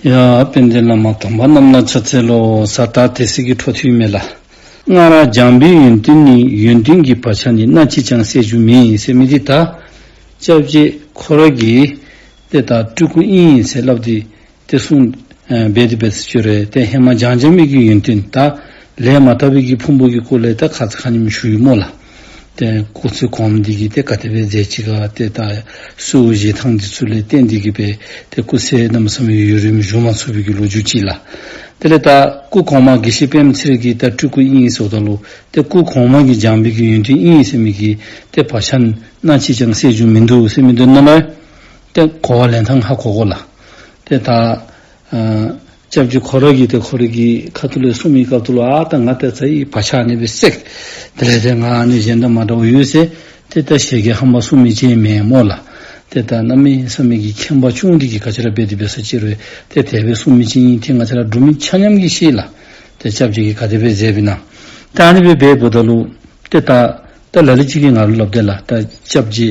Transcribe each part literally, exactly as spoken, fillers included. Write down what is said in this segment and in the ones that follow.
ཡ་དཔལ་ལྡན་བླ་མ་དམ་པ་རྣམས་ལ་ཕྱག་འཚལ་ལོ། ས་ད་དེ་སྲིད་ཀྱི་འཕྲོ་མཐུད་མས་ལགས། སྔར་སྦྱངས་པའི་ཡོན་ཏན་ནི། ཡོན་ཏན་གྱི་བག་ཆགས་ནི། སྣ་གཅིག་ཀྱང་བསལ་རྒྱུ་མེད་ཟེར་མི་འདི་ད་སྐྱབས་རྗེ་ཁོ་ར་གིས་ཏེ་ད་སྤྲུལ་སྐུ་ཨིན་ཟེར་སླབ་སྟེ་ཏེ་གསུངས་འབད་དེ་འབད་ཟེར་ཅི་རུང་ཏེ་ཧེ་མ་སྦྱང་སྦྱངམ་གི་ཡོན་ཏན་ད་ལས་མ་དག་པའི་གི་ཕུང་པོ་གི་སྐོར་ལས་ད་ཁ་ཙ་ཁ་ཉིནམ་ཞུ་ཡི་སྨོ་ལགས། ཏེ་སྐུ་ཚེ་གོངམ་འདི་གིས་ཏེ་ག་དེ་སྦེ་མཛད་ཅི་ག་ཏེ་ད་གསོལཝ་བཞེས་ཐངས་འདི་ཚུ་ལས་བརྟེན་ཏེ་གིས་སྦེ་ཏེ་སྐུ་ཚེ་གནམ་མེད་ས་མེད་ཡུན་རིངམོ་བཞུགས་མ་ཚུགས་པའི་གི་ལོ་རྒྱུས་ཅིག་ལགས། དེ་ལས་ད་སྐུ་གོང་མ་དགེ་བཤེས་པདྨ་ཚེ་རིང་གིས་ད་སྤྲུལ་སྐུ་ཨིན་ཟེརཝ་ད་ལུ་ཏེ་སྐུ་གོང་མ་གིས་སྦྱངས་པའི་གི་ཡོན་ཏན་ཨིན་ཟེར་མི་གི་ཏེ་བག་ཆགས་སྣ་གཅིག་ཀྱང་བསལ་རྒྱུ་མིན་འདུག་ཟེར་མི་འདི་ནང་ལུ་ཏེ་གོ་བ་ལེན་ཐངས་ཧ་གོ་དགོ་ལགས། ཏེ་ད་ཨ་སྐྱབས་རྗེ་ཁོ་ར་གིས་ཏེ་ཁོ་ར་གི་ཁ་ཐུག་ལས་གསུངས་མི་སྐབས་ཐོག་ལུ་ཨ་ད་ང་ཏེ་ཚ་ཡི་བག་ཆགས་ཨ་ནི་སྦེ་བསལ། དེ་ལས་ཏེ་ང་ཨ་ནི་གཞན་དང་མ་འདྲཝ་ཡོད་ཟེར་ཏེ་ད་ཞལ་གྱིས་ཧམ་པ་གསུངས་མི་ཅིག་མེན་སྨོ་ལགས། ཏེ་ད་གནམ་མེད་ས་མེད་ཀྱི་མཁྱེན་པ་ཆུང་འདི་གིས་ག་ཅི་ར་འབད་དེ་འབད་ཟེར་ཅི་རུང་ཏེ་དེ་སྦེ་གསུངས་མི་ཅིག་ཨིན། ཏེ་ང་བཅས་ར་འབྲུག་མི་ཆ་མཉམ་གིས་ཤེས་ལགས། ཏེ་སྐྱབས་རྗེ་གིས་ག་དེ་སྦེ་མཛད་པས་ན། ད་ཨ་ནི་སྦེ་འབདཝ་ད་ལུ་ཏེ་ད་ད་ལ་ལུ་ཅིག་གིས་ང་ལུ་སླབ་དེས་ལགས། ད་སྐྱབས་རྗེ་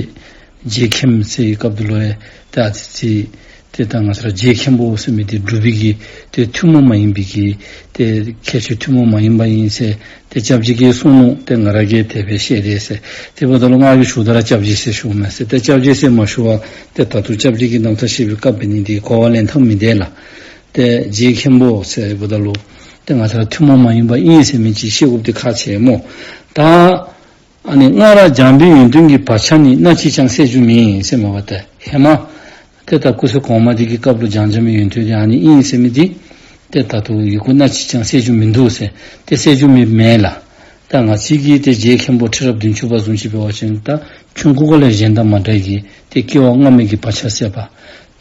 རྗེ་མཁན་ཟེར་བའི་སྐབས་འདི་ལུ་ཡང་ད་ཨ་ཙི་ཙི་ཏེ་ད་ང་བཅས་ར་རྗེ་མཁན་པོ་ཟེར་མི་འདི་འབྲུག་པའི་གི་ཏེ་ཐུན་མོང་མ་ཡིན་པའི་གི་ཏེ་ཁྱད་ཆོས་ཐུན་མོང་མ་ཡིན་པ་ཨིན་ཟེར་ཏེ་སྐྱབས་རྗེ་གིས་གསུངས་ནུག། ཏེ་ང་ར་གིས་དེ་སྦེ་ཤེས་དེས་ཟེར། དེ་འབདཝ་ད་ལུ་ང་གིས་ཞུཝ་ད་ར་སྐྱབས་རྗེ་ཟེར་ཞུཝ་མས་ཟེར། ཏེ་སྐྱབས་རྗེ་ཟེར་མ་ཞུ་བར་ཏེ་ད་ལྟོ་སྐྱབས་རྗེ་གི་རྣམ་ཐར་བཤད་པའི་སྐབས་འབད་ནི་འདི་གོ་བ་ལེན་ཐངས་མི་བདེ་ལགས། ཏེ་རྗེ་མཁན་པོ་ཟེརཝ་ད་ལུ་ཏེ་ང་བཅས་ར་ཐུན་མོང་མ་ཡིན་པ་ཨིན་ཟེར་མི་ཅིག་ཤེས་དགོཔ་འདི་ཁག་ཆེ་སྨོ། ད་ཨ་ནི་སྔར་སྦྱངས་པའི་ཡོན་ཏན་གྱི་བག་ཆགས་ནི། སྣ་གཅིག་ཀྱང་བསལ་རྒྱུ་མེད་ཟེར་མས་པ། ཏེ་ཧེ་མ་ཏེ་ད་སྐུ་ཚེ་གོང་མ་འདི་གི་སྐབས་ལུ་སྦྱངས་སྦྱངམ་གི་ཡོན་ཏན་འདི་ཨ་ནི་ཨིན་ཟེར་མི་འདི་ཏེ་ད་ལྟོ་ཡི་གུ་སྣ་གཅིག་ཀྱང་བསལ་རྒྱུ་མིན་འདུག་ཟེར་ཏེ་བསལ་རྒྱུ་མེད་མེན་ལགས། ད་ང་བཅས་ཀྱི་ཏེ་རྗེ་མཁན་པོ་ཁྲི་རབས་བདུན་ཅུ་པ་བཟུམ་ཅིག་འབད་བ་ཅིན་ད་ཆུང་ཀུ་ཁ་ལས་གཞན་དང་མ་འདྲ་བའི་གི་ཏེ་སྐྱེ་བ་སྔ་མའི་གི་བག་ཆགས་སད་པ།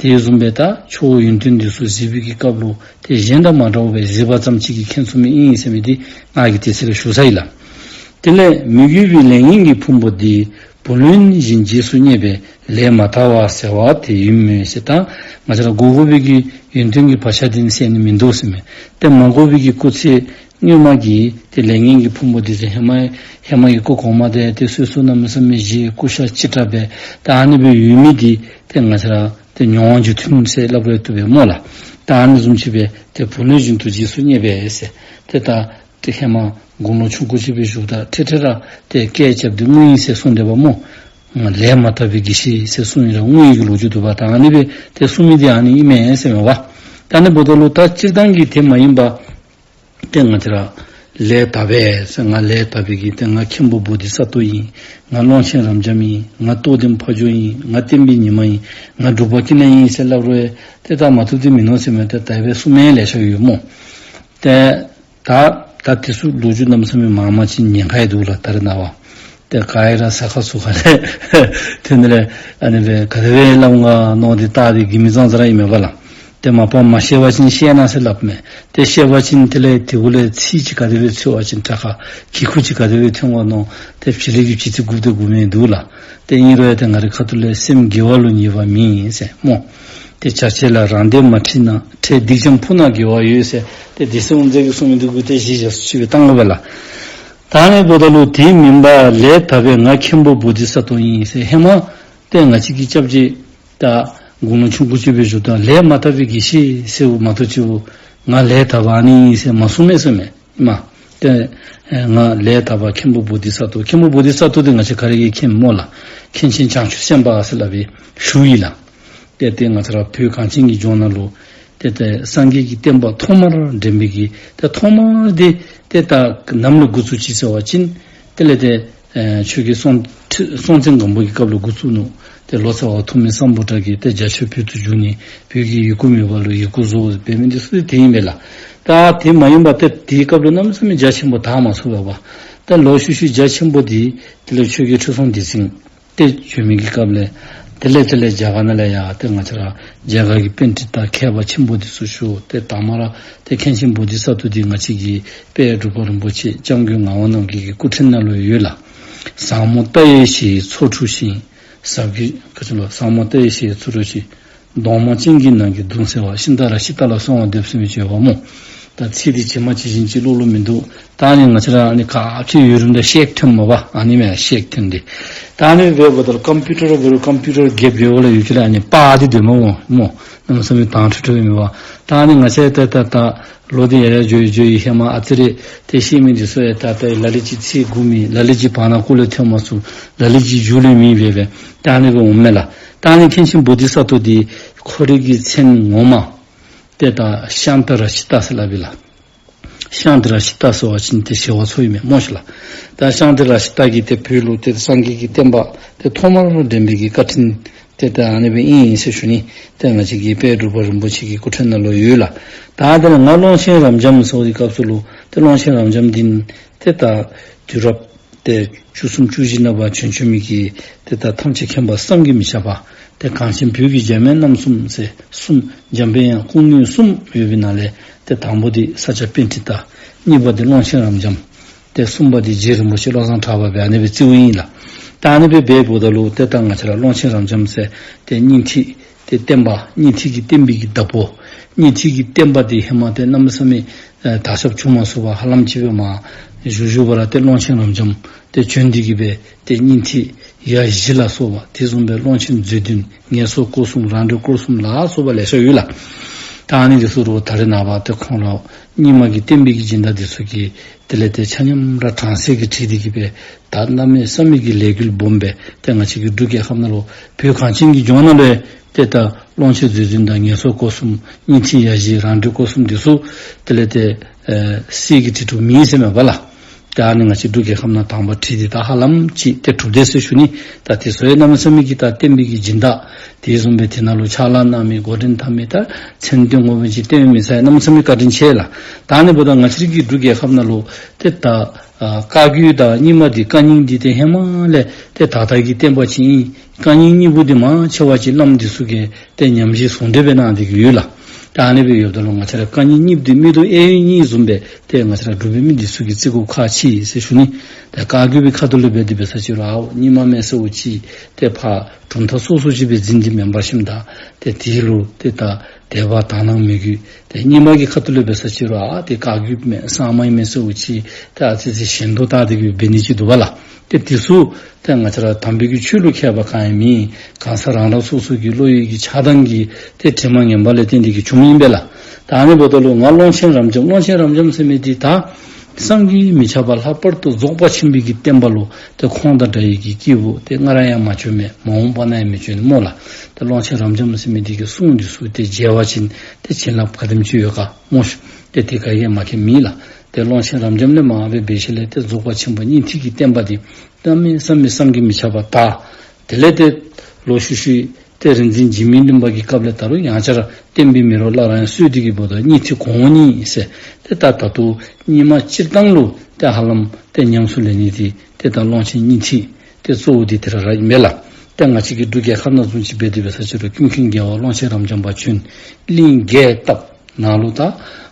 དེ་བཟུམ་སྦེ་ད་ཆོས་ཡོན་ཏན་འདི་ཚུ་གཟིགས་པའི་གི་སྐབས་ལུ་ཏེ་གཞན་དང་མ་འདྲཝ་སྦེ་གཟིགས་པ་ཙམ་ཅིག་གིས་མཁྱེན་ཚུགས་མི་ཨིན་ཟེར་མི་འདི་ང་གིས་དེ་ཚེ་ལས་ཞུ་ཚར་ཡི་ལགས། དེ་ལས་མི་གོས་པའི་ལས་ངན་གྱི་ཕུང་པོ་འདི། བུ་ལོན་བཞིན་རྗེས་སུ་བསྙེགས་པས། ལས་མ་དག་པ་བསལ་བ་དེ་ཡིན་མོད་ཟེར། ད་ང་བཅས་ར་དགོ་དགོ་པའི་གི་ཡོན་ཏན་གྱི་བག་ཆགས་འདི་ནི་བསལ་ནི་མིན་འདུག་ཟེར་མས། ཏེ་མ་དགོ་པའི་གི་སྐུ་ཚེ་སྔོན་མ་གི་ཏེ་ལས་ངན་གྱི་ཕུང་པོ་འདི་ཚུ་ཧེ་མ་ཧེ་མ་གི་སྐུ་གོང་མ་འདི་ཏེ་སོ་སོ་གནམ་མེད་ས་མེད་བཞེས་སྐུ་ཤ་ཅིག་དྲག་སྦེ་ད་ཨ་ནི་སྦེ་ཡོད་མི་འདི་ཏེ་ང་བཅས་ར་ཏེ་མྱོང་བ་རྒྱུ་མཐུན་ཟེར་སླབ་རུང་བཏུབ་པས་སྨོ་ལགས། ད་ཨ་ནི་བཟུམ་ཅིག་སྦེ་ཏེ་བུ་ལོན་བཞིན་དུ་རྗེས་སུ་བསྙེགས་པས་ཟེར། ཏེ་ད་ཏེ་ཧེ་མ་དགུང་ལོ་ཆུང་ཀུ་ཅིག་སྦེ་བཞུགསཔ་ད་ཏེ་ཏེ་ར་ཏེ་སྐད་རྐྱབ་སྟེ་དངོས་ཡིན་ཟེར་གསུངས་དེས་པ་སྨོ། ལས་མ་དག་པའི་དགེ་བཤེས་ཟེར་གསུངས་ཡི་ར་དངོས་ཡོད་ཀྱི་ལོ་རྒྱུས་འདུག་པ། ད་ཨ་ནི་སྦེ་ཏེ་གསུངས་མི་འདི་ཨ་ནི་ཨིན་མས་ཟེར་མས་པ། ད་ཨ་ནི་འབདཝ་ད་ལུ་ད་སྤྱིར་བཏང་གི་དེ་མ་ཡིན་པ་ཏེ་ང་བཅས་ར་ལས་དག་པས་ཟེར། ང་ལས་དག་པའི་གི་ཏེ་ང་མཁན་པོ་བོ་དྷི་ས་ཏྭ་ཨིན། ང་ཀློང་ཆེན་རབ་འབྱམས་ཨིན། ང་རྟོགས་ལྡན་ཕ་ཇོ་ཨིན། ང་བསྟན་པའི་ཉི་མ་ཨིན། ང་འབྲུག་པ་ཀུན་ལེགས་ཨིན་ཟེར་སླབ་རུང་ཏེ་ད་མ་བཏུབ་འདི་མིན་ནུག་ཟེར་མས། ཏེ་དེ་སྦེ་གསུངས་མི་ལེ་ཤ་ཡོད་སྨོ། ཏེ་ད་ད་དེ་ཚུ་ལོ་རྒྱུས་གནམ་མེད་ས་མེད་མང་མང་ཅིག་ཉན་ཁ་ཡང་འདུག་ལགས། ད་རེས་ནངས་པ་ཏེ་ག་ར་ས་ཁ་ཟུར་ཁ་ལས་ཐོན་ནི་ལས་ཨ་ནི་སྦེ་ག་དེ་སྦེ་སླབ་འོང་ག་མནོ་སྟེ་བལྟ་སྟེ་གི་མི་ཙང་ཙ་ར་ཨིན་མས་པ་ལགས། ཏེ་མ་པ་མ་ཤེས་པ་ཅིན་ཤེས་གནང་ཟེར་སླབ་མས། ཏེ་ཤེས་པ་ཅིན་དེ་ལས་དེ་གུ་ལས་ཚིག་ཅིག་ག་དེ་སྦེ་འཚོལ་བ་ཅིན་དྲག་ཁ་གི་ཁུག་ཅིག་ག་དེ་སྦེ་ཐོན་འོང་མནོ་སྟེ་བྱི་ལི་གི་བྱི་ཙི་སྒུག་སྟེ་སྒུག་མི་འདུག་ལགས། ཏེ་ཨིན་རུང་ཡང་ཏེ་ང་རའི་ཁ་ཐུག་ལས་སེམས་དགེ་བ་ལུ་ཉེས་པ་མེད་ཟེར་སྨོ། ཏེ་བྱ་བྱེད་ལ་རང་དོན་མ་འཁྲི་ན། འཕྲལ་སྡིག་ཀྱང་ཕུག་ན་དགེ་བ་ཡོད་ཟེར། ཏེ་སྡེ་སྲིད་དབུ་མཛད་ཀྱིས་གསུངས་མི་འདི་གུ་ཏེ་གཞི་བཞག་སུ་ཅིག་སྦེ་བཏང་དགོ་པས་ལགས། ད་ཨ་ནི་འབདཝ་ད་ལུ་དེ་མིན་པ་ལས་དག་པས་ང་མཁན་པོ་བོ་དྷི་ས་ཏྭ་ཨིན་ཟེར། ཧེ་མ་ཏེ་ང་བཅས་ཀྱི་སྐྱབས་རྗེ་ད་དགུང་ལོ་ཆུང་ཀུ་ཅིག་སྦེ་བཞུགསཔ་ད་ལས་མ་དག་པའི་དགེ་བཤེས་ཟེརཝ་མ་གཏོགས་ཅིག་ང་ལས་དག་པ་ཨ་ནི་ཨིན་ཟེར་མ་གསུངས་མས་ཟེར་མས། མ་ཏེ་ང་ལས་དག་པ་མཁན་པོ་བོ་དྷི་ས་ཏྭ། མཁན་པོ་བོ་དྷི་ས་ཏྭ་འདི་ང་བཅས་ག་ར་གིས་མཁྱེན་སྨོ་ལགས། མཁན་ཆེན་བྱང་ཆུབ་སེམས་དཔའ་ཟེར་སླབ་པའི་ཞུ་ཡི་ལགས། ཏེ་ཏེ་ང་བཅས་ར་བོད་གངས་ཅན་གྱི་ལྗོངས་ནང་ལུ་ཏེ་ཏེ་སངས་རྒྱས་ཀྱི་བསྟན་པ་ཐོག་མར་འདྲེན་པའི་གི་ཏེ་ཐོག་མར་འདི་ཏེ་ད་ནམ་ལས་འགོ་བཙུགས་ཅི་ཟེར་བ་ཅིན་དེ་ལས་ཏེ་ཨེ་ཆོས་རྒྱལ་སྲོང་སྲོང་བཙན་སྒམ་པོ་གི་སྐབས་ལུ་འགོ་བཙུགས་ནུག། ཏེ་ལོ་ཙཱ་བ་ཐོན་མི་སམ་བྷོ་ཊ་གིས་ཏེ་རྒྱ་ཆོས་བོད་དུ་བསྒྱུར་ནི་བོད་ཀྱི་ཡི་གུ་མེད་པ་ལུ་ཡི་གུ་བཟོ་འབད་མི་འདི་ཚུ་ཏེ་དེ་ཨིན་པས་ལགས། ད་དེ་མ་ཡིན་པ་ཏེ་དེའི་སྐབས་ལུ་གནམ་མེད་ས་མེད་རྒྱ་ཆེན་པོ་དར་མ་ཚུགས་པས་པ། ད་ལོག་ཤུལ་ཤུལ་རྒྱ་ཆེན་པོ་འདི་དེ་ལས་ཆོས་རྒྱལ་ཁྲི་སྲོང་ལྡེ་བཙན་ཏེ་བྱོན་མི་གི་སྐབས་ལས་དེ་ལས་དེ་ལས་རྒྱ་གར་ནང་ལས་ཡར་ཏེ་ང་བཅས་ར་རྒྱ་གར་གྱི་པཎྜི་ཏ་མཁས་པ་ཆེན་པོ་འདི་ཚུ་ཞུ། ཏེ་དང་པ་ར་ཏེ་མཁན་ཆེན་བོ་དྷི་ས་ཏྭ་འདི་ང་བཅས་ཀྱི་དཔལ་འབྲུག་པ་རིན་པོ་ཆེ་སྐྱབས་མགོན་ངག་དབང་རྣམ་རྒྱལ་གྱི་སྐུ་ཕྲེང་ནང་ལུ་ཡོད་ལགས། ཟབ་མོ་ལྟ་བའི་ཞི་བའི་ཚོགས་འཁྲུགས་ཤིང་། ཟབ་ཀྱི་ག་ཅི་ལོ། ཟབ་མོ་ལྟ་བའི་ཞི་བའི་ཚོགས་འཁྲུགས་ཤིང་། གདོང་མོ་ཅན་གྱི་ནང་གི་གདུང་སེལ་བ། ཤིང་རྟ་ར་ཤི་རྟ་ལ་སོང་བ་འདེབས་ཟེར་མི་ཅིག་ཡོདཔ་སྨོ། ད་ཚིག་འདི་ཇི་མ་ཇི་བཞིན་ཅིག་ཀློག་ཀློག་མིན་འདུག། ད་ཨ་ནི་ང་བཅས་ར་ཨ་ནི་ག་ཅི་ཡོད་རུང་ད་ཤེག་ཐོནམ་མས་པ། ཨ་ནི་མས་ཤེག་ཐོན་ཏེ། ད་ཨ་ནི་འབདཝ་ད་ལུ་ཀམ་པིའུ་ཊར་འབད་རུང་ཀམ་པིའུ་ཊར་རྒསཔ་ཡོད་པ་ལས་ཡོད་ཀྱི་ལས་ཨ་ནི་པར་འདི་སྡོདཔ་མས་སྨོ། གནམ་མེད་ས་མེད་དྭངས་འཕྲོས་འཕྲོས་མེད་པ། ད་ཨ་ནི་ང་བཅས་ད་ད་ད་ལོག་སྟེ་ཡར་ཡར་འགྱོ་ཡི་འགྱོ་ཡི་ཧེ་མ་ཨ་ཙི་རེ་ཏེ་ཤེས་མི་འདི་ཚུ་ཡང་ད་ད་ལ་ལུ་ཅིག་ཚིག་གོ་མི་ལ་ལུ་ཅིག་བར་ན་སྐོར་ལས་ཐོན་མ་ཚུགས་ལ་ལུ་ཅིག་མཇུག་ལས་མེད་པས་པས། ད་ཨ་ནི་སྦེ་འོངམ་མས་ལགས། ད་ཨ་ནི་མཁན་ཆེན་བོ་དྷི་ས་ཏྭ་འདི་ཁོ་རའི་གི་མཚན་ངོ་མ་ཏེ་ད་ཤཱནྟ་རཀྵི་ཏ་ཟེར་སླབ་ཨིན་ལགས། ཤཱནྟ་རཀྵི་ཏ་ཟེར་བ་ཅིན་ཏེ་ཞི་བ་འཚོ་ཨིན་མས་སྨོ་ཤིག་ལགས། ད་ཤཱནྟ་རཀྵི་ཏ་གིས་ཏེ་བོད་ལུ་ཏེ་སངས་རྒྱས་ཀྱི་བསྟན་པ་ཏེ་ཐོག་མར་འདྲེན་པའི་གི་བཀའ་དྲིན་ཏེ་ད་ཨ་ནི་སྦེ་ཨིན་ཟེར་ཞུ་ནི། ཏེ་ང་བཅས་ཀྱི་དཔལ་འབྲུག་པ་རིན་པོ་ཆེ་གི་སྐུ་ཕྲེང་ནང་ལུ་ཡོད་ལགས། ད་དེ་ལས་ང་ཀློང་ཆེན་རབ་འབྱམས་ཟེར་བའི་སྐབས་སུ་ལུ་ཏེ་ཀློང་ཆེན་རབ་འབྱམས་འདི་ཏེ་ད་དུས་རབས་ཏེ་བཅུ་གསུམ་བཅུ་བཞི་ནང་པ་བྱོན་བྱོན་མི་གི་ཏེ་ད་ཐམས་ཅད་མཁྱེན་པ་བསམ་གྱིས་མི་ཁྱབ་པ། ཏེ་གངས་ཅན་བོད་ཀྱི་འཇམ་དབྱངས་རྣམ་གསུམ་ཟེར་གསུམ་འཇམ་དཔལ་དབྱངས་སྐུ་དངོས་གསུམ་ཡོད་པའི་ནང་ལས་ཏེ་དང་པོ་འདི་ས་སྐྱ་པཎྜི་ཏ། གཉིས་པ་འདི་ཀློང་ཆེན་རབ་འབྱམས། ཏེ་གསུམ་པ་འདི་རྗེ་རིན་པོ་ཆེ་བློ་བཟང་གྲགས་པ་སྦེ་ཨ་ནི་སྦེ་བརྩིཝ་ཨིན་ལགས། ད་ཨ་ནི་སྦེ་འབདཝ་ད་ལུ་ཏེ་ད་ང་བཅས་ར་ཀློང་ཆེན་རབ་འབྱམས་ཟེར་ཏེ་སྙིང་ཐིག་ཏེ་བསྟན་པ་སྙིང་ཐིག་གི་བསྟན་པའི་གི་བདག་པོ། སྙིང་ཐིག་གི་བསྟན་པ་འདི་ཧེ་མ་ཏེ་གནམ་མེད་ས་མེད་ཨེ་དར་ཁྱབ་བྱུང་མ་ཚུགས་པར་ཧ་ལམ་ཅིག་སྦེ་མར་བཞུགས་བཞུགས་པ་ར་ཏེ་ཀློང་ཆེན་རབ་འབྱམས་ཏེ་བྱོན་ཏེ་གིས་སྦེ་ཏེ་སྙིང་ཐིག་ཡ་བཞི་ལ་སོགས་པ་དེ་བཟུམ་སྦེ་ཀློང་ཆེན་མཛོད་བདུན་ངལ་གསོ་སྐོར་གསུམ་རང་འགྲེལ་སྐོར་གསུམ་ལ་སོགས་པ་ལེ་ཤ་ཡོད་ལགས། ད་ཨ་ནི་འདི་ཚུ་རུང་ད་རེས་ནངས་པ་ཏེ་ཁོང་ར་རྙིང་མ་གི་བསྟན་པའི་གི་སྦྱིན་བདག་འདི་ཚུ་གིས་དེ་ལས་ཏེ་ཆ་མཉམ་ར་གྲངས་ཚད་ཀྱིས་བྲིས་ཏེ་གིས་སྦེ་ད་གནམ་མེད་ས་མེད་ཀྱི་ལས་འགུལ་སྦོམ་སྦེ་ཏེ་ང་བཅས་ཀྱི་འབྲུག་རྒྱལ་ཁབ་ནང་ལུ་བོད་གངས་ཅན་གྱི་ལྗོངས་ནང་ལུ་ཏེ་ད་ཀློང་ཆེན་མཛོད་བདུན་དང་ངལ་གསོ་སྐོར་གསུམ་སྙིང་ཐིག་ཡ་བཞི་རང་འགྲེལ་སྐོར་གསུམ་འདི་ཚུ་དེ་ལས་ཏེ་ཨེ་གསེར་གྱིས་བྲིས་བྲིསཝ་མེད་ཟེར་མས་པ་ལགས། ཏེ་ཨ་ནི་ང་བཅས་འབྲུག་རྒྱལ་ཁབ་ནང་དང་པ་བྲིས་ཏེ་ད་ཧ་ལམ་ཅིག་ཏེ་གྲུབ་སྟེ་ཟེར་ཞུ་ནི། ད་དེ་ཚུ་ཡང་གནམ་མེད་ས་མེད་ཀྱི་ད་བསྟན་པའི་གི་སྦྱིན་བདག་དེ་བཟུམ་སྦེ་དེ་ནང་ལུ་ཕྱག་ལཱ་གནང་མི་འགོ་འདྲེན་འཐབ་མི་ད་མཚན་དེ་ངོ་མ་ཅིག་སྟོན་མི་ཟེར་གནམ་མེད་ས་མེད་བཀའ་དྲིན་ཆེ་ལགས། ད་ཨ་ནི་འབདཝ་ད་ང་བཅས་ཀྱི་འབྲུག་རྒྱལ་ཁབ་ནང་ལུ་ཏེ་ད་ཨ་བཀའ་བརྒྱུད་དང་རྙིང་མ་འདི་བཀའ་རྙིང་འདི་ཏེ་ཧེ་མ་ལས་ཏེ་ད་ལྟ་གི་བསྟན་པ་ཅིག་ཨིན། བཀའ་རྙིང་གཉིས་པོ་འདི་མང་ཆེ་བ་ཅིག་བླམ་འདི་ཚུ་གིས་ཏེ་ཉམས་བཞེས་ཟུང་འབྲེལ་སྦེ་གནང་སྟེ་གིས་ཡོད་ལགས། ད་ཨ་ནི་སྦེ་ཡོདཔ་ད་ལུ་ང་བཅས་ར་བཀའ་རྙིང་གཉིས་པོ་འདི་མིག་ཏོ་གཡས་གཡོན་གཉིས་བཟུམ་སྦེ་ཏེ་ང་བཅས་ར་འབྲུག་པའི་མི་འདི་ཚུ་གིས་བརྩི་དགོཔ་ཁག་ཆེ་ཟེར་ཞུ་ནི། ད་བཀའ་བརྒྱུད་པའི་ཁ་ཐུག་ལས་འབད་དེ་འབད་ས་ཅིག་རུང་ཨའོ་རྙིང་མ་མས་ཟེར་བ་ཅིན་ཏེ་ཕར་གྲུབ་མཐའ་སོ་སོ་ཅིག་སྦེ་འཛིན་ཏེ་མེན་པར་ཞིནམ་ད་ཏེ་དེ་ལུ་ཏེ་ད་དད་པ་དག་སྣང་མོས་གུས། ཏེ་རྙིང་མ་གི་ཁ་ཐུག་ལས་འབད་ས་ཅིག་རུང་ཨ་ཏེ་བཀའ་བརྒྱུད་མས་གསར་མ་ཨིན་མས་ཟེར་བ་ཅིན་ཏེ་ཨ་ཙི་ཙི་ཞེན་ལོག་བཏང་སྟེ་གིས་འབད་ནི་ཅིག་འདུག་པ་ལགས། ཏེ་དེ་ཚུ་ཏེ་ང་བཅས་ར་དམ་པའི་གི་ཆོས་ལུ་མཁས་པ་གང་ཡང་མེད། གང་ཟག་རང་རང་སོ་སོ་གི་བློ་ཡི་གི་ཆགས་སྡང་གི་ཏེ་དྲི་མ་ངན་པ་ལས་བརྟེན་ཏེ་གིས་བྱུངམ་ཨིན་པས་ལགས། ད་ཨ་ནི་འབདཝ་ད་ལུ་ང་ཀློང་ཆེན་རབ་འབྱམས་ཀློང་ཆེན་རབ་འབྱམས་ཟེར་མི་འདི་ད་བསམ་གྱིས་མི་ཁྱབ་པ་ལྷག་པར་དུ་རྫོགས་པ་ཆེན་པོའི་གི་བསྟན་པ་ལུ་ཏེ་ཁོང་དང་འདྲ་བའི་གི་སྐྱེས་བུ་ཏེ་སྔར་ཡང་མ་བྱོན་མས། མ་འོངས་པ་ན་ཡང་མི་འབྱོན་སྨོ་ལགས། ཏེ་ཀློང་ཆེན་རབ་འབྱམས་ཟེར་མི་འདི་གི་གསུང་འདི་ཚུ་ཏེ་མཇལ་བ་ཅིན་ཏེ་བྱིན་རླབས་ག་དེམ་ཅིག་ཡོད་ག་སྨོ་ཤིག། ཏེ་དེ་ག་ཡང་མ་མཁྱེན་མེད་ལགས། ཏེ་ཀློང་ཆེན་རབ་འབྱམས་ལས་མར་སྦེ་འབད་ཞིནམ་ལས་ཏེ་རྫོགས་པ་ཆེན་པོ་སྙིང་ཐིག་གི་བསྟན་པ་འདི་གནམ་མེད་ས་མེད་བསམ་གྱིས་མི་ཁྱབ་པ་དར། དེ་ལས་ཏེ་ལོག་ཤུལ་ཤུལ་ཏེ་རིག་འཛིན་འཇིགས་མེད་གླིང་པ་གི་སྐབས་ལས་ད་རུང་ཡང་བསྐྱར་བསྟན་པའི་མེ་རོ་སླར་ཡང་གསོས་ཏེ་གིས་འབདཝ་ད་སྙིང་ཐིག་གོང་འོག་གཉིས་ཟེར་ཏེ་ད་ད་ལྟོ་རྙིང་མ་སྤྱིར་བཏང་ལུ་ཏེ་ཧ་ལམ་ཏེ་ཉམས་སུ་ལེན་ནི་འདི་ཏེ་ད་ཀློང་ཆེན་སྙིང་ཐིག་ཏེ་གཙོ་བོ་འདི་དེ་ར་ར་ཨིན་པས་ལགས། ཏེ་ང་བཅས་ཀྱི་འབྲུག་རྒྱལ་ཁབ་ནང་བཟུམ་ཅིག་འབད་དེ་འབད་ས་ཅིག་རུང་ཀུན་མཁྱེན་རྒྱལ་བ་ཀློང་ཆེན་རབ་འབྱམས་པ་བྱོན། གླིང་བརྒྱད་བཏབ། ནང་ལུ་ད་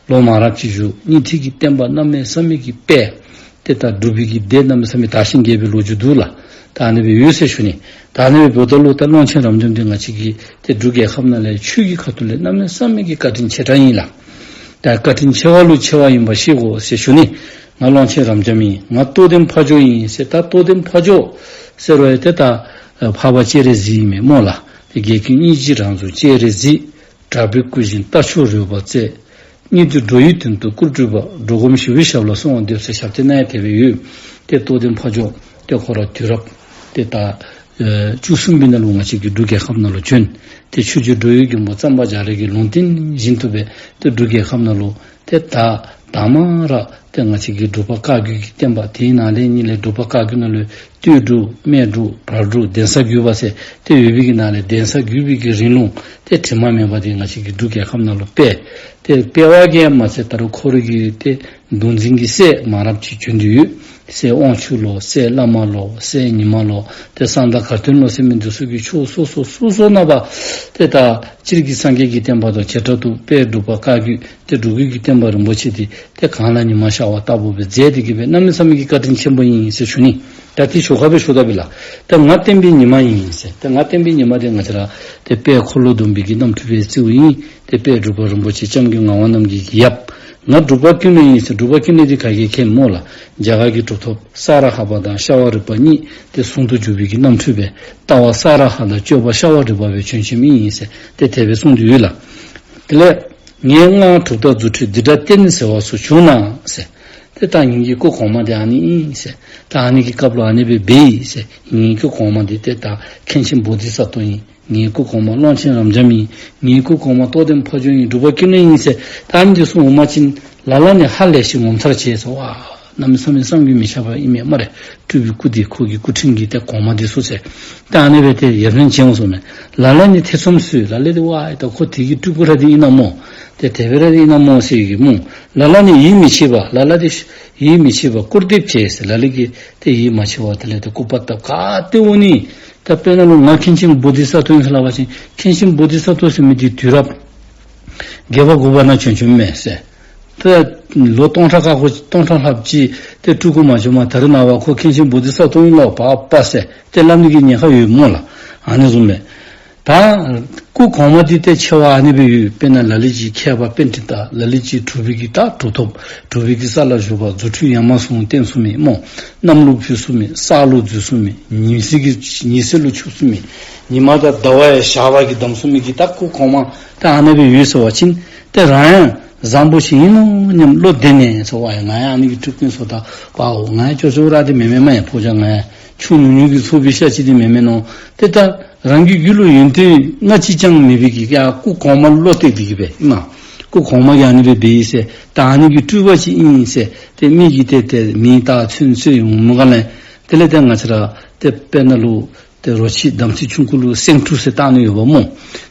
ལོ་མང་རབས་ཅིག་བཞུགས། སྙིང་ཐིག་གི་བསྟན་པ་གནམ་མེད་ས་མེད་ཀྱི་སྤེལ། ཏེ་ད་འབྲུག་པའི་གི་སྡེ་གནམ་མེད་ས་མེད་དར་ཞིང་རྒྱས་པའི་ལོ་རྒྱུས་འདུག་ལགས། ད་ཨ་ནི་སྦེ་ཡོད་ཟེར་ཞུ་ནི། ད་ཨ་ནི་སྦེ་འབདཝ་ད་ལུ་ད་ཀློང་ཆེན་རབ་འབྱམས་འདི་ང་བཅས་ཀྱི་ཏེ་འབྲུག་རྒྱལ་ཁབ་ནང་ལས་ཆོས་ཀྱི་ཁ་ཐུག་ལས་གནམ་མེད་ས་མེད་ཀྱི་བཀའ་དྲིན་ཆེ་དྲགས་ཨིན་ལགས། ད་བཀའ་དྲིན་ཆེ་བ་ལུ་ཆེ་བ་ཨིན་པ་ཤེས་དགོ་ཟེར་ཞུ་ནི། ང་ཀློང་ཆེན་རབ་འབྱམས་ཨིན། ང་རྟོགས་ལྡན་ཕ་ཇོ་ཨིན་ཟེར། ད་རྟོགས་ལྡན་ཕ་ཇོ་ཟེར་བ་ཡང་ཏེ་ད་འཕགས་པ་སྤྱན་རས་གཟིགས་ཨིན་མས་སྨོ་ལགས། ཏེ་དགེ་བསྐོས་སྙིང་རྗེའི་རང་གཟུགས་སྤྱན་རས་གཟིགས། དྲག་པོའི་སྐུ་བཞིན་རྟ་མཆོག་རོལ་པ་རྩལ། སྙིགས་དུས་འགྲོ་བའི་དོན་དུ་སྐུར་སྤྲུལ་པ། འགྲོ་མགོན་ཞི་བའི་ཞབས་ལ་གསོལ་བ་འདེབས་ཟེར་ཞབས་བརྟན་ནང་ཡང་དེ་སྦེ་ཡོད། ཏེ་རྟོགས་ལྡན་ཕ་ཇོ་ཏེ་ཁོ་ར་དུས་རབས་ཏེ་ད་ཨེ་བཅུ་གསུམ་པའི་ནང་ལུ་ང་བཅས་ཀྱི་འབྲུག་རྒྱལ་ཁབ་ནང་ལུ་བྱོན། ཏེ་ཆོས་རྗེ་འགྲོ་བའི་མགོན་པོ་གཙང་པ་རྒྱ་རས་ཀྱི་ལུང་བསྟན་བཞིན་དུ་སྦེ་ཏེ་འབྲུག་རྒྱལ་ཁབ་ནང་ལུ་ཏེ་ད་དང་པ་ར་ཏེ་ང་བཅས་ཀྱི་འབྲུག་པ་བཀའ་བརྒྱུད་ཀྱི་བསྟན་པ་དེའི་ནང་ལས་གཉིས་ལས་འབྲུག་པ་བཀའ་བརྒྱུད་ནང་ལུ་སྟོད་འབྲུག་སྨད་འབྲུག་བར་འབྲུག་གདན་ས་བརྒྱུད་པ་ཟེར་ཏེ་ཡོད་པའི་གི་ནང་ལས་གདན་ས་བརྒྱུད་པའི་གི་རིང་ལུགས་ཏེ་དྲི་མ་མེད་པ་དེ་ང་བཅས་ཀྱི་འབྲུག་རྒྱལ་ཁབ་ནང་ལུ་སྤེལ། ཏེ་སྤེལ་བ་གིས་མ་ཚད་ད་རུང་ཁོ་རའི་གི་ཏེ་གདུང་འཛིན་གྱི་སྲས་མང་རབས་ཅིག་བྱོན་ཏེ་ཡོད། སྲས་དབང་ཕྱུག་ལོ་སྲས་བླ་མ་ལོ་སྲས་ཉི་མ་ལོ་ཏེ་གསང་བདག་གར་སྟོན་ལོ་ཟེར་མི་འདི་ཚུ་གིས་ཕྱོགས་སོ་སོ་སོ་སོ་ནང་པ་ཏེ་ད་སྤྱིར་གྱི་སངས་རྒྱས་ཀྱི་བསྟན་པ་དང་བྱེ་བྲག་ཏུ་དཔལ་འབྲུག་པ་བཀའ་བརྒྱུད་ཏེ་འབྲུག་པའི་གི་བསྟན་པ་རིན་པོ་ཆེ་འདི་ཏེ་གང་ལ་ཉི་མ་ཤར་བ་ལྟ་བུ་སྦེ་མཛད་དེ་གིས་སྦེ་གནམ་མེད་ས་མེད་ཀྱི་བཀའ་དྲིན་ཆེན་པོ་ཨིན་ཟེར་ཞུ་ནི། ད་ཏེ་ཞོར་ཁ་སྦེ་ཞུ་ད་པས་ལགས། ད་ང་བསྟན་པའི་ཉི་མ་ཨིན་ཟེར། ད་ང་བསྟན་པའི་ཉི་མ་འདི་ང་བཅས་ར་ཏེ་དཔལ་འཁོར་ལོ་སྡོམ་པའི་གི་རྣམ་འཕྲུལ་སྦེ་བརྩིཝ་ཨིན། ཏེ་དཔལ་འབྲུག་པ་རིན་པོ་ཆེ་སྐྱབས་མགོན་ངག་དབང་རྣམ་རྒྱལ་གྱི་ཡབ། ང་འབྲུག་པ་ཀུན་ལེགས་ཨིན་ཟེར། འབྲུག་པ་ཀུན་ལེགས་འདི་ག་གིས་མཁྱེན་སྨོ་ལགས། རྒྱ་གར་གྱི་གྲུབ་ཐོབ་ས་ར་ཧ་པ་དང་ཤ་བ་རི་པ་གཉིས་ཏེ་ཟུང་དུ་འཇུག་པའི་གི་རྣམ་འཕྲུལ་སྦེ་ལྟ་བ་ས་ར་ཧ་དང་སྤྱོད་པ་ཤ་བ་རི་པ་སྦེ་བྱོན་བྱོནམ་ཨིན་ཟེར་ཏེ་དེ་སྦེ་གསུངས་ཏེ་ཡོད་ལགས། དེ་ལས་ངས་སྔགས་གྲུབ་རྟགས་རྫུ་འཕྲུལ་འདི་འདྲ་བསྟན་ཟེར་བ་སུ་བྱུང་ན་ཟེར། ཏེ་ད་ངེ་གི་སྐུ་གོང་མ་འདི་ཨ་ནི་ཨིན་ཟེར། ད་ཨ་ནི་གི་སྐབས་ལུ་ཨ་ནི་སྦེ་འབད་ཡི་ཟེར། ངེ་གི་སྐུ་གོང་མ་འདི་ཏེ་ད་མཁན་ཆེན་བོ་དྷི་ས་ཏྭ་ཨིན། ངེ་གི་སྐུ་གོང་མ་ཀློང་ཆེན་རབ་འབྱམས་ཨིན། ངེ་གི་སྐུ་གོང་མ་རྟོགས་ལྡན་ཕ་ཇོ་ཨིན། འབྲུག་པ་ཀུན་ལེགས་ཨིན་ཟེར། ད་ཨ་ནི་འདི་ཚུ་འོང་པ་ཅིན་ལ་ལ་ནི་ཧ་ལས་ཤིང་ངོ་མཚར་ཆེ་ཟེར། ཝ་གནམ་མེད་ས་མེད་བསམ་གྱིས་མི་ཁྱབ་པ་ཨིན་མས་སྨ་རེ། སྤྲུལ་པའི་སྐུ་འདི་ཁོ་གི་སྐུ་ཕྲེང་གི་ཏེ་གོང་མ་འདི་ཚུ་ཟེར། ད་ཨ་ནི་སྦེ་ཏེ་ཡར་ལེན་བྱོན་སོང་མས། ལ་ལ་ནི་ཐེ་ཚོམ་ཟོས། ལ་ལ་འདི་ཝ་ད་ཁོ་དེ་གི་སྤྲུལ་སྐུ་ར་འདི་ཨིན་ན་སྨོ། ཏེ་དེ་སྦེ་ར་འདི་ཨིན་ན་སྨོ་ཟེར་གི་སྨོ། ལ་ལ་ནི་ཡིད་མི་ཆེས་པ། ལ་ལ་འདི་ཡིད་མི་ཆེས་པ་སྐུར་འདེབས་བྱས་ཟེར། ལ་ལ་གིས་ཏེ་ཡིད་མ་ཆེས་པར་དེ་ལས་ཏེ་སྐུར་པ་བཏབ། ག་ཏེ་འོང་ནི། ད་དཔེར་ན་ལུ་ང་མཁན་ཆེན་བོ་དྷི་ས་ཏྭ་ཨིན་ཟེར་སླབ་པ་ཅིན་མཁན་ཆེན་བོ་དྷི་ས་ཏྭ་ཟེར་མི་འདི་དུས་རབས་བརྒྱད་པ་དགུ་པ་ནང་བྱོན་བྱོནམ་མས་ཟེར། ད་ལོ་སྟོང་ཕྲག་ཁ་ཁོ་སྟོང་ཕྲག་ལྷགཔ་ཅིག་ཏེ་སྤྲུལ་སྐུ་མ་བྱོནམ་ད་རེས་ནངས་པ་ཁོ་མཁན་ཆེན་བོ་དྷི་ས་ཏྭ་ཨིན་ལོ་པ་པ་ཟེར་ཏེ་སླབ་ནི་གི་ཉེན་ཁ་ཡོད་སྨོ་ལགས། ཨ་ནི་བཟུམ་སྦེ་ད་སྐུ་གོང་མ་འདི་ཏེ་ཆེ་བ་ཨ་ནི་སྦེ་ཡོད། དཔེར་ན་ལ་ལུ་ཅིག་མཁས་པ་པཎྜི་ཏ། ལ་ལུ་ཅིག་གྲུབ་པའི་གི་ད་གྲུབ་ཐོབ། གྲུབ་པའི་གི་ས་ལ་བཞུགས་པ། རྫུ་འཕྲུལ་ཡ་མ་ཟུང་བསྟན་ཚུགས་མི་སྨོ། གནམ་ལོ་བུད་ཚུགས་མི། ས་ལོ་འཛུལ་ཚུགས་མི། ཉི་ཟེར་གྱི་ཉི་ཟེར་ལུ་འཆུག་ཚུགས་མི། ཉི་མ་དང་ཟླ་བ་ཡང་ཞགས་པ་གིས་བསྡམ་ཚུགས་མི་གི་ད་སྐུ་གོང་མ་ད་ཨ་ནི་སྦེ་ཡོད་ཟེར་བ་ཅིན་ཏེ་རང་ཡང་བཟང་པོ་ཞིག་ཨིན་ནོ་སྙམ་བློ་བདེ་ནས་ཟེར་བ་ཡང་ང་ཡང་ཨ་ནི་གི་སྤྲུལ་སྐུ་ཨིན་ཟེར། ད་པའོ་ང་ཡང་ཅོག་ཅོག་ར་འདི་མེན་མས་སྨ་རེ། ཕོ་རྒྱས་ང་ཡང་ཆུང་ཉུང་ཉུང་གི་ཚོགས་པའི་ཤ་ཅིག་འདི་མེན་མས་མནོ། ཏེ་ད་རང་གི་རྒྱུད་ལུ་ཡོན་ཏན་སྣ་གཅིག་ཀྱང་མེད་པའི་གི་ཡ་སྐུ་གོང་མ་བློ་གཏད་དེ་གི་སྦེ་ཨིན་མས། སྐུ་གོང་མ་གིས་ཨ་ནི་སྦེ་འབད་ཡི་ཟེར། ད་ཨ་ནི་གི་སྤྲུལ་པ་ཅིག་ཨིན་ཟེར། ཏེ་མི་གིས་ཏེ་ཏེ་མིང་བཏགས་ཚུན་ཚོད་ཡོངས་མ་ག་ལས། དེ་ལས་ཏེ་ང་བཅས་ར་ཏེ་དཔེར་ན་ལུ་ཏེ་རོ་ཁྱི་དམ་ཚིག་ཆུང་ཀུ་ལུ་སེང་ཕྲུག་ཟེར་བཏགས་ནི་ཡོདཔ་སྨོ།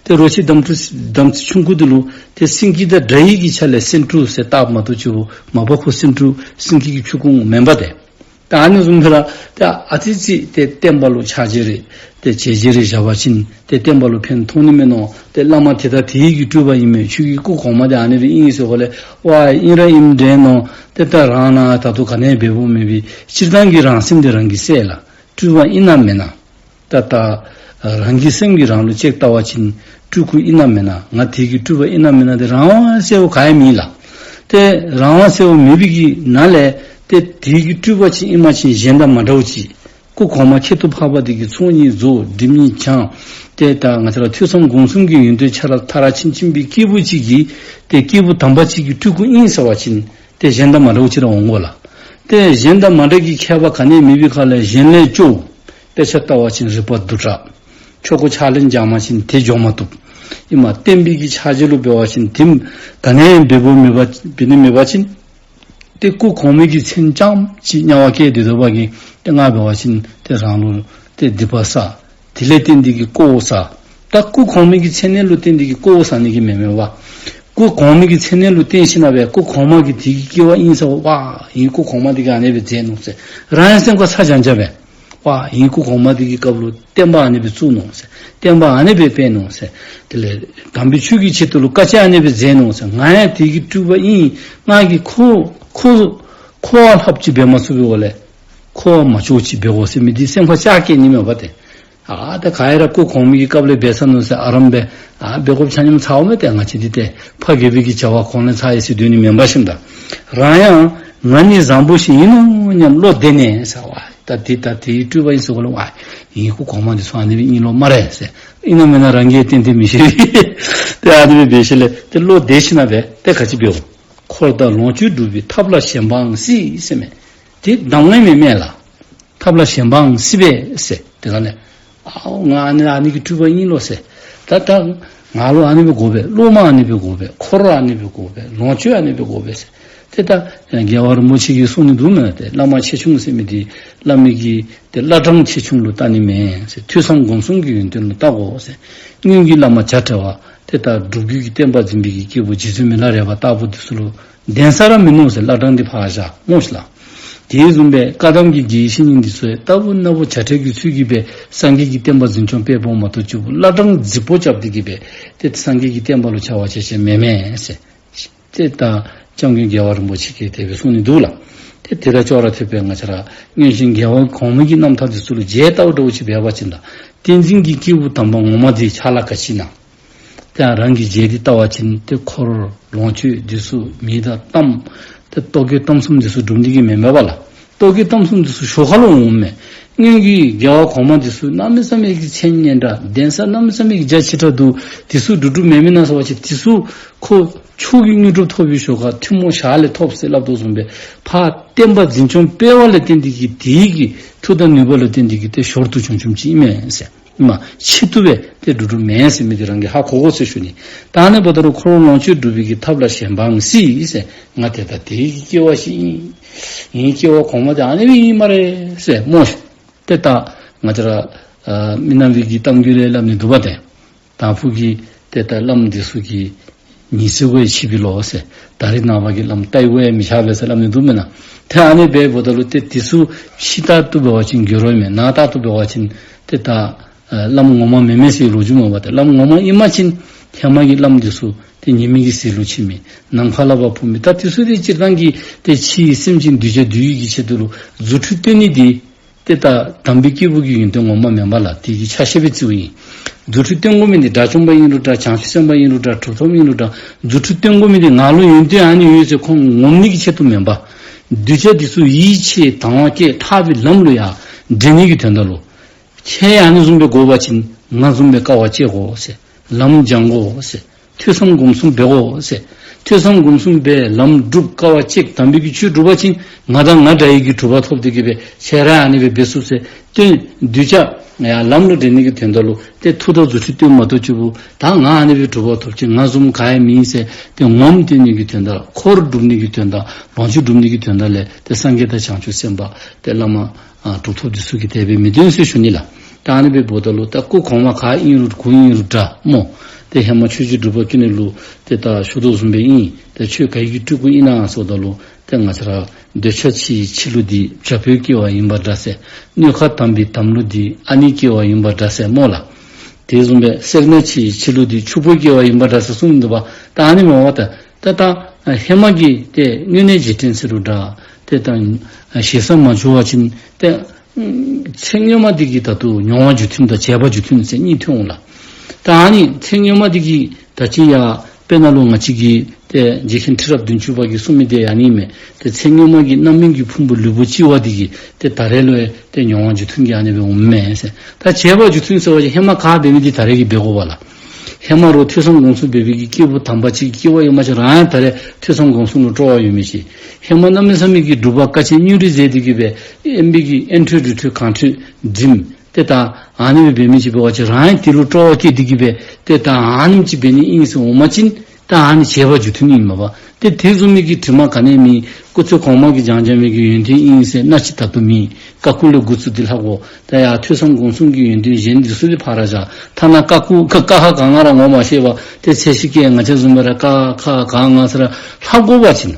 ཏེ་རོ་ཁྱི་དམ་ཕྲུག་དམ་ཚིག་ཆུང་ཀུ་འདི་ལུ་ཏེ་སེང་གེ་དང་འདྲ་བའི་གི་ཆ་ལས་སེང་ཕྲུག་ཟེར་བཏགས་མ་གཏོགས་ཅིག་མ་པ་ཁོ་སེང་ཕྲུག་སེང་གེ་གི་ཆུང་ཀུ་མེན་པ་ཏེ། ད་ཨ་ནི་བཟུམ་སྦེ་ར་ཏེ་ཨ་ཙི་ཙི་ཏེ་བསྟན་པ་ལུ་ཕྱག་རྗེས་རེ་ཏེ་བྱས་རྗེས་རེ་བཞག་པ་ཅིན་ཏེ་བསྟན་པ་ལུ་ཕན་ཐོགས་ནི་མས་མནོ། ཏེ་བླ་མ་དེ་དང་དེའི་གི་སྤྲུལ་པ་ཨིན་མས། ཁྱོད་ཀྱི་སྐུ་གོང་མ་འདི་ཨ་ནི་སྦེ་ཨིན་ཟེར་གོ་ལས་ཝ་ཨིན་ར་ཨིནམ་འདྲས་མནོ། ཏེ་ད་རང་ནང་ད་ལྟོ་ག་ནི་འབདཝ་མེད་པའི་སྤྱིར་བཏང་གི་རང་སེམས་འདི་རང་གིས་གསལ་ལགས། སྤྲུལ་པ་ཨིན་ན་མེན་ན། ད་ད་རང་གི་སེམས་ཀྱིས་རང་ལུ་ཅིག་བལྟ་བ་ཅིན་སྤྲུལ་སྐུ་ཨིན་ན་མེན་ན། ང་དེ་གི་སྤྲུལ་པ་ཨིན་ན་མེན་ན་འདི་རང་དབང་གསལ་བོ་ག་ཡང་མེད་ལགས། ཏེ་རང་དབང་གསལ་བོ་མེད་པའི་གི་ནང་ལས་ཏེ་དེ་གི་སྤྲུལ་པ་ཅིག་ཨིན་པ་ཅིན་གཞན་དང་མ་འདྲཝ་ཅིག། སྐུ་གོང་མ་ཁྱད་དུ་འཕགས་པ་འདི་གིས་ཚོགས་གཉིས་རྫོགས། སྒྲིབ་གཉིས་བྱང་། ཏེ་ད་ང་བཅས་ར་ཐོས་བསམ་སྒོམ་གསུམ་གྱི་ཡོན་ཏན་ཆ་ར་མཐར་ཕྱིན་ཕྱིན་པའི་སྐྱེས་བུ་ཅིག་གི་ཏེ་སྐྱེས་བུ་དམ་པ་ཅིག་གི་སྤྲུལ་སྐུ་ཨིན་ཟེར་བ་ཅིན་ཏེ་གཞན་དང་མ་འདྲཝ་ཅིག་ར་འོང་དགོ་ལགས། ཏེ་གཞན་དང་མ་འདྲ་གི་ཁྱད་པར་ག་ནི་ཡང་མེད་པའི་ཁ་ལས་གཞན་ལས་སྐྱོ། དཔེ་ཆ་ལྟ་བ་ཅིན་རིག་པ་རྡུལ་ཕྲ། ཆོས་སྐོར་ཕྱག་ལེན་སྦྱང་པ་ཅིན་དེ་འཇོམས་མ་བཏུབ། ཨིན་མས། བསྟན་པའི་གི་ཕྱག་རྗེས་ལུ་འབད་བ་ཅིན་དེ་ག་ནི་ཡང་འབད་བོ་མེད་པ་འབད་ནི་མེད་པ་ཅིན་ཏེ་སྐུ་གོང་མའི་གི་མཚན་རྐྱངམ་ཅིག་དམྱལ་བར་སྐྱེས་ཏེ་སྡོད་པ་གིས་ཏེ་ང་འབད་བ་ཅིན་ཏེ་རང་ལུ་ཏེ་སྡིག་པ་བསགས། དེ་ལས་བརྟེན་ཏེ་གི་དཀོར་བསགས། ད་སྐུ་གོང་མའི་གི་མཚན་གནས་ལུ་བརྟེན་ཏེ་གི་དཀོར་བསགས་ནི་གི་མེན་མས་པ། སྐུ་གོང་མའི་གི་མཚན་གནས་ལུ་བརྟེན་ཞིནམ་ལས་སྐུ་གོང་མ་གིས་དེ་གི་སྐྱེ་བ་ཨིན་ཟེར་བ་ཨིན། སྐུ་གོང་མ་འདི་གིས་ཨ་ནི་སྦེ་མཛད་ནུག་ཟེར་རང་ཡང་སེམས་ཁར་ཚ་གྱང་རྐྱབ་པས། ཨིན། སྐུ་གོང་མ་འདི་གི་སྐབས་ལུ་བསྟན་པ་ཨ་ནི་སྦེ་བཙུགས་ནུག་ཟེར། བསྟན་པ་ཨ་ནི་སྦེ་སྤེལ་ནུག་ཟེར། དེ་ལས་དམ་པའི་ཆོས་ཀྱི་ཆེད་དུ་ལུ་དཀའ་སྤྱད་ཨ་ནི་སྦེ་མཛད་ནུག་ཟེར། ང་ཡང་དེ་གི་སྤྲུལ་པ་ཨིན། ང་གིས་ཁོ་ཁོ་ཁོ་བ་ལྷགཔ་ཅིག་འབད་མ་ཚུགས་པའི་འོག་ལས་ཁོ་བ་མ་ལྕོགས་ཅིག་འབད་དགོ་ཟེར་མི་འདི་སེམས་ཁར་ཅིག་སྐྱེ་ནི་མས་པ་ཏེ། ཨ་ད་ག་ཡ་ར་སྐུ་གོང་མའི་གི་སྐབས་ལས་འབད་ཚར་ནུག་ཟེར་ཨ་རམ་སྦེ་ཨ་འབད་དགོཔ་ཆ་མཉམ་ཚརཝ་མས་ཏེ། ང་བཅས་འདི་ཏེ་ཕ་རྒས་པའི་གི་བྱ་བ་གོང་ལས་ཚར་ཡི་ཟེར་སྡོད་ནི་མེན་པ་ཤིག་ད། རང་ཡང་ང་ནི་བཟང་པོ་ཞིག་ཨིན་ནོ་སྙམ་བློ་བདེ་ནས་ཟེར་བ། ད་འདི་ད་དེའི་སྤྲུལ་པ་ཨིན་ཟེར་གོ་ལས་ཨ་ཨིན། སྐུ་གོང་མ་འདི་ཚུ་ཨ་ནི་སྦེ་ཨིན་ལོ་སྨ་རེ་ཟེར། ཨིན་ན་མེན་ན་རང་གིས་ཏན་ཏན་མི་ཤེས། ཏེ་ཨ་ནི་སྦེ་འབད་ཞིནམ་ལས་ཏེ་བློ་བདེ་ཞིནམ་ལས་ཏེ་ག་ཅི་འབདཝ། འཁོར་དང་ལོངས་སྤྱོད་སྒྲུབ་པའི་ཐབས་ལ་ཞེན་པའང་སྲིད་ཟེར་མས། ཏེ་གདམས་ངག་མེན་མས་ལགས། ཐབས་ལ་ཞེན་པའང་སྲིད་པས་ཟེར། དེ་ག་ལས་ཨའོ་ང་ཨ་ནི་ཨ་ནི་གི་སྤྲུལ་པ་ཨིན་ལོ་ཟེར། ད་ད་ང་ལུ་ཨ་ནི་སྦེ་དགོ་པས། སློབ་མ་ཨ་ནི་སྦེ་དགོ་པས། འཁོར་ཨ་ནི་སྦེ་དགོ་པས། ལོངས་སྤྱོད་ཨ་ནི་སྦེ་དགོ་པས་ཟེར། ཏེ་ད་རྒྱལ་བ་རིན་པོ་ཆེ་གིས་གསུངས་ནི་འདུག་མེན་ན། ཏེ་བླ་མ་ཆེ་ཆུང་ཟེར་མི་འདི་བླ་མའི་གི་ཏེ་བླ་བྲང་ཆེ་ཆུང་ལུ་བལྟ་ནི་མེན་ཟེར། ཐོས་བསམ་སྒོམ་གསུམ་གྱི་ཡོན་ཏན་ལུ་བལྟ་དགོ་ཟེར། སྔོན་གྱི་བླ་མ་བྱ་བྲལ་བ་ཏེ་ད་སྒྲུབ་བརྒྱུད་ཀྱི་བསྟན་པ་འཛིན་པའི་གི་སྐྱེས་བུ་རྗེ་བཙུན་མི་ལ་རས་པ་ལྟ་བུ་འདི་ཚུ་ལུ་གདན་ས་ར་མིན་ནུག་ཟེར། བླ་བྲང་འདི་ཕར་བཞག་སྨོ་ཤིག་ལགས། དེ་བཟུམ་སྦེ་བཀའ་གདམས་ཀྱི་དགེ་བའི་བཤེས་གཉེན་འདི་ཚུ་ལྟ་བུ་ན་བུ་བྱ་བྲལ་གྱི་ཚུལ་གྱིས་སྦེ་སངས་རྒྱས་ཀྱི་བསྟན་པ་འཛིན་སྐྱོང་སྤེལ་དགོཔ་མ་གཏོགས་ཅིག་བླ་བྲང་རྫིག་པོ་རྐྱབ་སྟེ་གི་སྦེ་ཏེ་སངས་རྒྱས་ཀྱི་བསྟན་པ་ལུ་བྱ་བ་བྱེད་བྱེད་མེན་མས་ཟེར། ཏེ་ད་སྐྱབས་མགོན་རྒྱལ་བ་རིན་པོ་ཆེ་གིས་དེ་སྦེ་གསུངས་ནི་འདུག་ལགས། ཏེ་དེ་དང་ཅོག་ར་འཐདཔ་སྦེ་ང་བཅས་ར་སྔོན་བྱོན་རྒྱལ་བ་གོང་མའི་གི་རྣམ་ཐར་འདི་ཚུ་ལུ་མཇལ་ལྟ་བུ་འདྲཝ་ཅིག་འབད་བ་ཅིན་ད་བསྟན་འཛིན་གྱི་སྐྱེས་བུ་དམ་པ་ངོ་མ་འདི་ཕྱག་ལཱ་ག་ཅི་གནང་། ཏེ་རང་གི་རྗེས་འདི་བལྟ་བ་ཅིན་ཏེ་འཁོར་ལོངས་སྤྱོད་འདི་ཚུ་མི་དང་གཏམ་ཏེ་ལྟོ་གོས་གཏམ་གསུམ་འདི་ཚུ་སྒྲུབ་ནི་གི་མེན་མས་པ་ལགས། ལྟོ་གོས་གཏམ་གསུམ་འདི་ཚུ་ཞོར་ཁ་ལུ་འོངམ་མས། སྔོན་གྱི་རྒྱལ་བ་གོང་མ་འདི་ཚུ་གནམ་མེད་ས་མེད་ཀྱི་མཚན་སྙན་གྲགས་གདན་ས་གནམ་མེད་ས་མེད་ཀྱི་རྒྱ་ཆེ་དྲགས་འདུག། འདི་ཚུ་སྒྲུབ་སྒྲུབ་མེན་མེན་ན་ཟེར་བ་ཅིན་འདི་ཚུ་ཁོ་མཆོག་གི་དངོས་གྲུབ་ཐོབ་པའི་ཞོར་ཁར་ཐུན་མོང་ཞག་ལས་ཐོབ་ཟེར་སླབ་དོ་བཟུམ་སྦེ་ཕར་བསྟན་པ་འཛིན་སྐྱོང་སྤེལ་བ་ལུ་བརྟེན་ཏེ་གིས་དེ་གི་མཐུ་དང་ནུས་པ་ལུ་བརྟེན་ཏེ་གིས་ཏེ་ཞོར་དུ་བྱུང་བྱུངམ་ཅིག་ཨིན་མས་ཟེར། ཨིནམ་ཆེད་དུ་སྦེ་ཏེ་སྒྲུབ་སྒྲུབ་མེན་ཟེར་མི་འདི་རང་གིས་ཧ་གོ་དགོ་ཟེར་ཞུ་ནི། ད་ཨ་ནི་འབདཝ་ད་ལུ་འཁོར་ལོངས་སྤྱོད་སྒྲུབ་པའི་གི་ཐབས་ལ་ཞེན་པའང་སྲིད་ཟེར། ང་ཏེ་ད་དེ་གི་སྐྱེ་བ་ཅིག་ཨིན། ཨིན་སྐྱེ་བ་གོང་མ་འདི་ཨ་ནི་སྦེ་ཨིན་སྨ་རེ་ཟེར་སྨོ། ཏེ་ད་ང་བཅས་ར་ཨ་མི་ནག་པའི་གི་གཏམ་རྒྱུད་ལས་སླབ་ནི་འདུག་པ་ཏེ། དང་ཕུ་གི་ཏེ་ད་བླམ་འདི་ཚུ་གིས་ཉི་ཚེ་གོ་ཡང་ཕྱིས་པའི་ལོ་ཟེར། ད་རིས་ནངས་པ་གི་བླམ་ལྟ་བའི་མི་ཆགས་པས་ཟེར་སླབ་ནི་འདུག་མེན་ན། ཏེ་ཨ་ནི་འབདཝ་ད་ལུ་ཏེ་འདི་ཚུ་ཕྱི་ལྟར་དུ་འབད་བ་ཅིན་དགོད་བྲོ་མས། ནང་ལྟར་དུ་འབད་བ་ཅིན་ཏེ་ད་ཨ་བླམ་ངོ་མ་མེན་མས་ཟེར་ལོ་རྒྱུས་མས་པ་ཏེ། བླམ་ངོ་མ་ཨིན་པ་ཅིན་ཧེ་མ་གི་བླམ་འདི་ཚུ་ཏེ་ཉི་མའི་གི་ཟིལ་ལུ་ཆིབས་མི་ནམ་མཁའ་ལ་ཕར་འཕུར་མི་ད་འདི་ཚུ་ཏེ་སྤྱིར་བཏང་གི་ཏེ་ཕྱིའི་སེམས་ཅན་གདུལ་བྱ་འདུལ་ནི་གི་ཆེད་དུ་ལུ་རྫུ་འཕྲུལ་སྟོན་ནི་འདི་ཏེ་ད་དམ་པའི་སྐྱེས་བུ་གི་ཡོན་ཏན་ངོ་མ་མེན་པ་ལགས། དེ་གི་ཆ་ཤས་སྦེ་བརྩིཝ་ཨིན། རྫུ་འཕྲུལ་སྟོན་དགོ་མི་འདི་དགྲ་བཅོམ་པ་ཨིན་རུང་འདྲ། བྱང་ཆུབ་སེམས་དཔའ་ཨིན་རུང་འདྲ། གྲུབ་ཐོབ་ཨིན་རུང་འདྲ། རྫུ་འཕྲུལ་སྟོན་དགོ་མི་འདི་ང་ལུ་ཡོན་ཏན་ཨ་ནི་ཡོད་ཟེར་ཁོང་ངོམ་ནི་གི་ཆེད་དུ་མེན་པར་གདུལ་བྱ་འདི་ཚུ་ཡིད་ཆེས་དང་བ་སྐྱེས་ཐར་པའི་ལམ་ལུ་ཡར་འདྲེན་ནི་གི་དོན་དག་ལུ། ཁྱེད་ཡང་ཨ་ནི་བཟུམ་སྦེ་དགོ་པ་ཅིན་ང་བཟུམ་སྦེ་དཀའ་བ་སྤྱད་དགོ་ཟེར། ལམ་སྦྱང་དགོ་ཟེར། ཐོས་བསམ་སྒོམ་གསུམ་འབད་དགོ་ཟེར། ཐོས་བསམ་སྒོམ་གསུམ་འབད་ལམ་སྒྲུབ་དཀའ་བ་སྤྱད་དམ་པའི་གི་ཆོས་སྒྲུབ་པ་ཅིན་ང་དང་ང་འདྲ་བའི་གི་གྲུབ་པ་ཐོབ་སྟེ་གིས་སྦེ་ཁྱེད་ར་ཨ་ནི་སྦེ་འབད་ཚུགས་ཟེར་སྟོན། གདུལ་བྱ་ཡར་ལམ་ལུ་འདྲེན་ནི་གི་དོན་དག་ལུ་ཏེ་མཐུ་དང་རྫུ་འཕྲུལ་སྟོན་མ་གཏོགས་ཅིག་པུ་ད་ང་ཨ་ནི་སྦེ་གྲུབ་པ་ཐོབ་ཅི་ང་བཟུམ་ག་ཡང་མེད་ཟེར་ཏེ་ངོམ་སྟོན་ནི་གི་དོན་དག། འཁོར་སྒྲུབ་ནི་གི་དོན་དག། ལོངས་སྤྱོད་སྒྲུབ་ནི་གི་དོན་དག་ལས་ཏེ་སངས་རྒྱས་དང་བྱང་ཆུབ་སེམས་དཔའ་ཏེ་བླ་མ་ཨ་གྲུབ་ཐོབ་འདི་ཚུ་གིས་དེ་སྦེ་མི་སྟོན་ཟེར་ཞུ་ནི་ལགས། ད་ཨ་ནི་སྦེ་འབདཝ་ད་ལུ་ད་སྐུ་གོང་མ་ག་ཨིན་རུང་གུ་ཨིན་རུང་འདྲ་སྨོ། ཏེ་ཧེ་མ་ཆོས་རྗེ་འབྲུག་པ་ཀུན་ལེགས་ལུ་ཏེ་ད་ཞུ་དོ་བཟུམ་སྦེ་ཨིན། ཏེ་ཁྱོད་ག་གི་སྤྲུལ་སྐུ་ཨིན་ན་ཟེརཝ་ད་ལུ་ཏེ་ང་བཅས་ར་འདོད་ཆགས་ཕྱིའི་འཆི་བླུ་འདི། བྱ་ཕོའི་སྐྱེ་བ་ཡིན་པ་འདྲ་ཟེར། སྣོད་ཁ་དམ་པའི་དམ་ལུ་འདི། ཨ་ནིའི་སྐྱེ་བ་ཡིན་པ་འདྲ་ཟེར་སྨོ་ལགས། དེ་བཟུམ་སྦེ་སེར་སྣ་ཕྱིའི་འཆི་བླུ་འདི། ཕྱུག་པོའི་སྐྱེ་བ་ཡིན་པ་འདྲ་ཟེར་གསུངས་འདུག་པ། ད་ཨ་ནི་མེན་པར་ད་ད་ད་ཧེ་མ་གི་ཏེ་སྔོན་གནས་རྗེས་དྲན་ཟེར་རུང་འདྲ། ཏེ་ད་ཞེ་ས་མ་འགྱོ་བ་ཅིན་ཏེ་ཚེ་སྔོན་མ་འདི་གི་ད་ལྟོ་མྱོང་བ་རྒྱུ་མཐུན་དང་བྱས་པ་རྒྱུ་མཐུན་ཟེར་གཉིས་ཐོན་འོང་ལགས། ད་ཨ་ནི་ཚེ་སྔོན་མ་འདི་གི་ད་ཅི་ཡང་དཔེར་ན་ལུ་ང་བཅས་ཀྱི་ཏེ་རྗེ་མཁན་ཁྲི་རབས་བདུན་ཅུ་པ་གིས་གསུངས་མི་འདི་ཨ་ནི་མས། ཏེ་ཚེ་སྔོན་མ་གི་རྣམ་སྨིན་གྱི་ཕུང་པོ་ལུས་པོ་ལྕི་བ་འདི་གིས་ཏེ་ད་རེས་ལུ་ཡང་ཏེ་མྱོང་བ་རྒྱུ་མཐུན་གྱིས་ཨ་ནི་སྦེ་འོངམ་མས་ཟེར། ད་བྱས་པ་རྒྱུ་མཐུན་ཟེར་བ་ཅིན་ཧེ་མ་ག་འབད་མི་འདི་ད་རེས་ཀྱི་འབད་དགོ་པས་ལགས། ཧེ་མ་རོགས་ཐོས་བསམ་སྒོམ་གསུམ་འབད་བའི་གི་སྐྱེས་བུ་དམ་པ་ཅིག་གི་སྐྱེ་བ་ཨིནམ་ཅིན་རང་ཡང་ད་རེས་ཐོས་བསམ་སྒོམ་གསུམ་ལུ་སྤྲོ་བ་ཡོད་མི་ཅིག། ཧེ་མ་གནམ་མེད་ས་མེད་ཀྱི་སྒྲུབ་པ་དཀའ་ཆེན་སྙིང་རུས་མཛད་དེ་གིས་སྦེ་དབེན་པའི་གི་ཨེ་འཕྲོས་དུར་ཁྲོད་གངས་ཁྲོད་འགྲིམ། ཏེ་ད་ཨ་ནི་སྦེ་འབད་མི་ཅིག་འབད་བ་ཅིན་རང་ཡང་དེ་ལུ་སྤྲོ་བ་སྐྱེས་ཏེ་གིས་སྦེ་ཏེ་ད་ཨ་ནེམ་ཅིག་འབད་ནི་ཨིན་ཟེར་འོང་པ་ཅིན་ད་ཨ་ནི་བྱས་པ་རྒྱུ་མཐུན་ཨིན་མས་པ། ཏེ་དེ་བཟུམ་མའི་གི་དྲི་མ་ག་ནི་མེད། སྐུ་ཚེ་གོང་མ་གིས་སྦྱང་སྦྱང་མི་གི་ཡོན་ཏན་ཨིན་ཟེར་སྣ་གཅིག་ད་ལྟོ་མེད། ཀ་ཀུ་ལས་འགོ་བཙུགས་ཏེ་ལྷག་དགོ། ད་ཡར་ཐོས་བསམ་སྒོམ་གསུམ་གྱི་ཡོན་ཏན་གཞན་འདི་ཚུ་འདི་ཕར་བཞག། ཐ་ན་ཀ་ཀུ་ཀ་ཀ་ཁ་ག་ང་ར་ངོ་མ་ཤེས་པར་ཏེ་ཚད་གཞི་བཀལ་ང་བཅས་བཟུམ་སྦེ་ར་ཀ་ཁ་ག་ང་ཟེར་ར་ལྷག་དགོ་པ་ཅིན།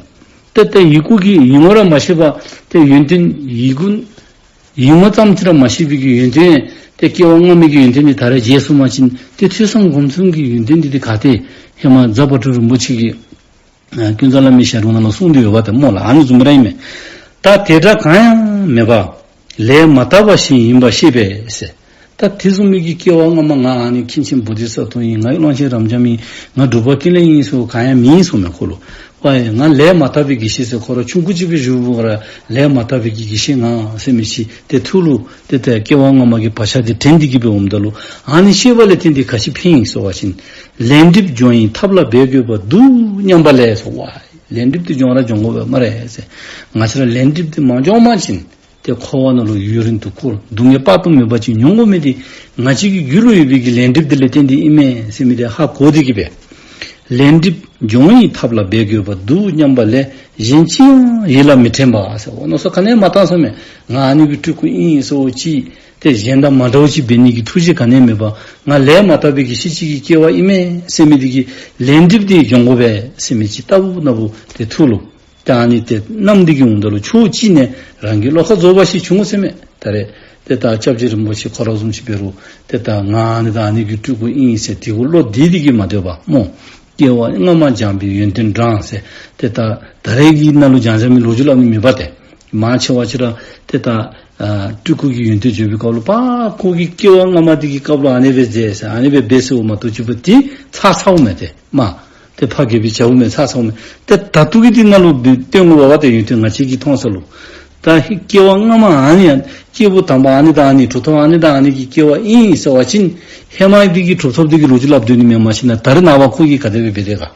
ཏེ་ཏེ་ཡི་གུ་གི་ཡིག་ངོ་ར་མ་ཤེས་པར་ཏེ་ཡོན་ཏན་ཡི་གུ་ཡིག་ངོ་ཙམ་ཅིག་ར་མ་ཤེས་པའི་གི་ཡོན་ཏན་ཏེ་སྐྱེ་བ་སྔ་མའི་གི་ཡོན་ཏན་འདི་ད་རེས་རྗེས་སུ་མ་ཕྱིན། ཏེ་ཐོས་བསམ་སྒོམ་གསུམ་གྱི་ཡོན་ཏན་འདི་ཏེ་ག་ཏེ་ཧེ་མ་རྫ་དཔལ་སྤྲུལ་རིན་པོ་ཆེ་གིས་ཨ་ཀུན་བཟང་བླ་མའི་ཞལ་ལུང་ནང་ལུ་གསུངས་ཏེ་ཡོད་པ་ཏེ་སྨོ་ལགས། ཨ་ནི་བཟུམ་ར་ཨིན་མས། ད་དེ་འདྲ་གང་ཡང་མེད་པ། ལས་མ་དག་པ་ཞིག་ཡིན་པ་ཤེས་པས་ཟེར། ད་དེ་བཟུམ་མའི་གི་སྐྱེ་བ་སྔ་མ་ང་ཨ་ནི་མཁན་ཆེན་བོ་དྷི་ས་ཏྭ་ཨིན། ང་གླང་ཆེན་རབ་འབྱམས་ཨིན། ང་འབྲུག་པ་ཀུན་ལེགས་ཨིན་ཟེར་གང་ཡང་མེད་གསུངམ་མས་ཁོ་ལུ། ཝའི་ང་ལས་མ་དག་པའི་དགེ་བཤེས་ཟེར་ཁོ་ར་ཆུང་ཀུ་ཅིག་སྦེ་བཞུགས་པའི་སྒང་ར་ལས་མ་དག་པའི་གི་དགེ་བཤེས་ང་ཟེར་མི་ཅིག་ཏེ་ཐུགས་ལུ་ཏེ་ཏེ་སྐྱེ་བ་སྔ་མ་གི་བག་ཆགས་འདི་དྲན་ཏེ་གིས་སྦེ་འོངམ་ད་ལུ་ཨ་ནི་ཤེས་པ་ལས་བརྟེན་ཏེ་ག་ཅི་ཕན་ཡོན་ཟེར་བ་ཅིན་ལས་འགྲིབ་སྦྱོང་བའི་ཐབས་ལ་འབད་དགོས་པ་འདུག་སྙམ་པ་ལས་ཟེར། ཝའི་ལས་འགྲིབ་འདི་སྦྱོང་ར་སྦྱོང་དགོ་པས་སྨ་རེ་ཟེར། ང་བཅས་ར་ལས་འགྲིབ་འདི་མ་སྦྱོང་པ་ཅིན་ཏེ་འཁོར་བ་ནང་ལུ་ཡུན་རིང་དུ་འཁོར། སྡུག་བསྔལ་དཔག་ཏུ་མེད་པ་ཅིག་མྱོང་དགོ་མི་འདི་ང་བཅས་ཀྱི་རྒྱུད་ལུ་ཡོད་པའི་གི་ལས་འགྲིབ་འདི་ལས་བརྟེན་ཏེ་ཨིན་མས་ཟེར་མི་འདི་ཧ་གོ་སྟེ་གིས་སྦེ། ལས་འགྲིབ་སྦྱོང་བའི་ཐབས་ལ་འབད་དགོས་པ་འདུག་སྙམ་པ་ལས་གཞན་ཅི་ཡང་ཡིད་ལ་མི་དྲན་པ་ཟེར། འོ་མནོ་བསམ་ག་ནི་ཡང་མ་བཏང་ཟེར་མས། ང་ཨ་ནི་གི་སྤྲུལ་སྐུ་ཨིན་ཟེར་ཅིག་ཏེ་གཞན་དང་མ་འདྲཝ་ཅིག་འབད་ནི་གི་ཐུགས་བཞེད་ག་ནི་ཡང་མེད་པར་ང་ལས་མ་དག་པའི་དགེ་བཤེས་ཅིག་གི་སྐྱེ་བ་ཨིན་མས་ཟེར་མི་འདི་གིས་ལས་འགྲིབ་འདི་སྦྱོང་དགོ་པས་ཟེར་མི་ཅིག་ལྟ་བུ་ན་བུ་ཏེ་ཐུགས་ལུ་ད་ཨ་ནི་ཏེ་རྣམ་འདི་གིས་འོངམ་ད་ལུ་ཕྱོགས་གཅིག་ནས་རང་གི་བློ་ཁ་རྫོགས་པ་ཞིག་བྱུང་ཟེར་མས། ད་རེས་ཏེ་ད་སྐྱབས་རྗེ་རིན་པོ་ཆེ་ཁོ་ར་བཟུམ་ཅིག་འབད་རུང་ཏེ་ད་ང་ནི་ད་ཨ་ནི་གི་སྤྲུལ་སྐུ་ཨིན་ཟེར་དེ་གུ་བློ་བདེ་སྟེ་གིས་མ་སྡོད་པར་སྨོ། སྐྱེ་བ་སྔ་མ་སྦྱངས་པའི་ཡོན་ཏན་དྲངས་ཟེར། ཏེ་ད་ད་རེས་ཀྱི་ནང་ལུ་སྦྱང་བྱ་མི་ལོ་རྒྱུས་སླབ་ནི་མེད་པ་ཏེ། མང་ཆེ་བ་ཅིག་ར་ཏེ་ད་ཨ་སྤྲུལ་སྐུ་གི་ཡོན་ཏན་བརྗོད་པའི་སྐབས་ལུ་པ་ཁོ་གི་སྐྱེ་བ་སྔ་མ་དེ་གི་སྐབས་ལུ་ཨ་ནི་སྦེ་མཛད་ཟེར་ཨ་ནི་སྦེ་འབད་ཟེརཝ་མ་གཏོགས་གཅིག་པོ་དེ་ཚར་ཚརཝ་མས་ཏེ་མ། ཏེ་ཕ་རྒས་པའི་བྱ་བ་མེད་ཚར་ཚརཝ་མས། ཏེ་ད་ལྟོ་གི་འདི་ནང་ལུ་སྟོན་དགོ་པ་ཏེ་ཡོན་ཏན་ང་བཅས་ཀྱིས་མཐོང་ས་ལུ། ད་ཧེ་སྐྱེ་བ་སྔ་མ་ཨ་ནི་ཡང་སྐྱེས་བུ་དམ་པ་ཨ་ནི་དང་ཨ་ནི་གྲུབ་ཐོབ་ཨ་ནི་དང་ཨ་ནི་གི་སྐྱེ་བ་ཨིན་ཟེར་བ་ཅིན་ཧེ་མ་འདི་གི་གྲུབ་ཐོབ་འདི་གི་ལོ་རྒྱུས་སླབ་སྡོད་ནི་མེན། མ་གཞི་ན་ད་རེས་ནངས་པ་ཁོ་གིས་ག་དེ་སྦེ་འབད་དེ་ག།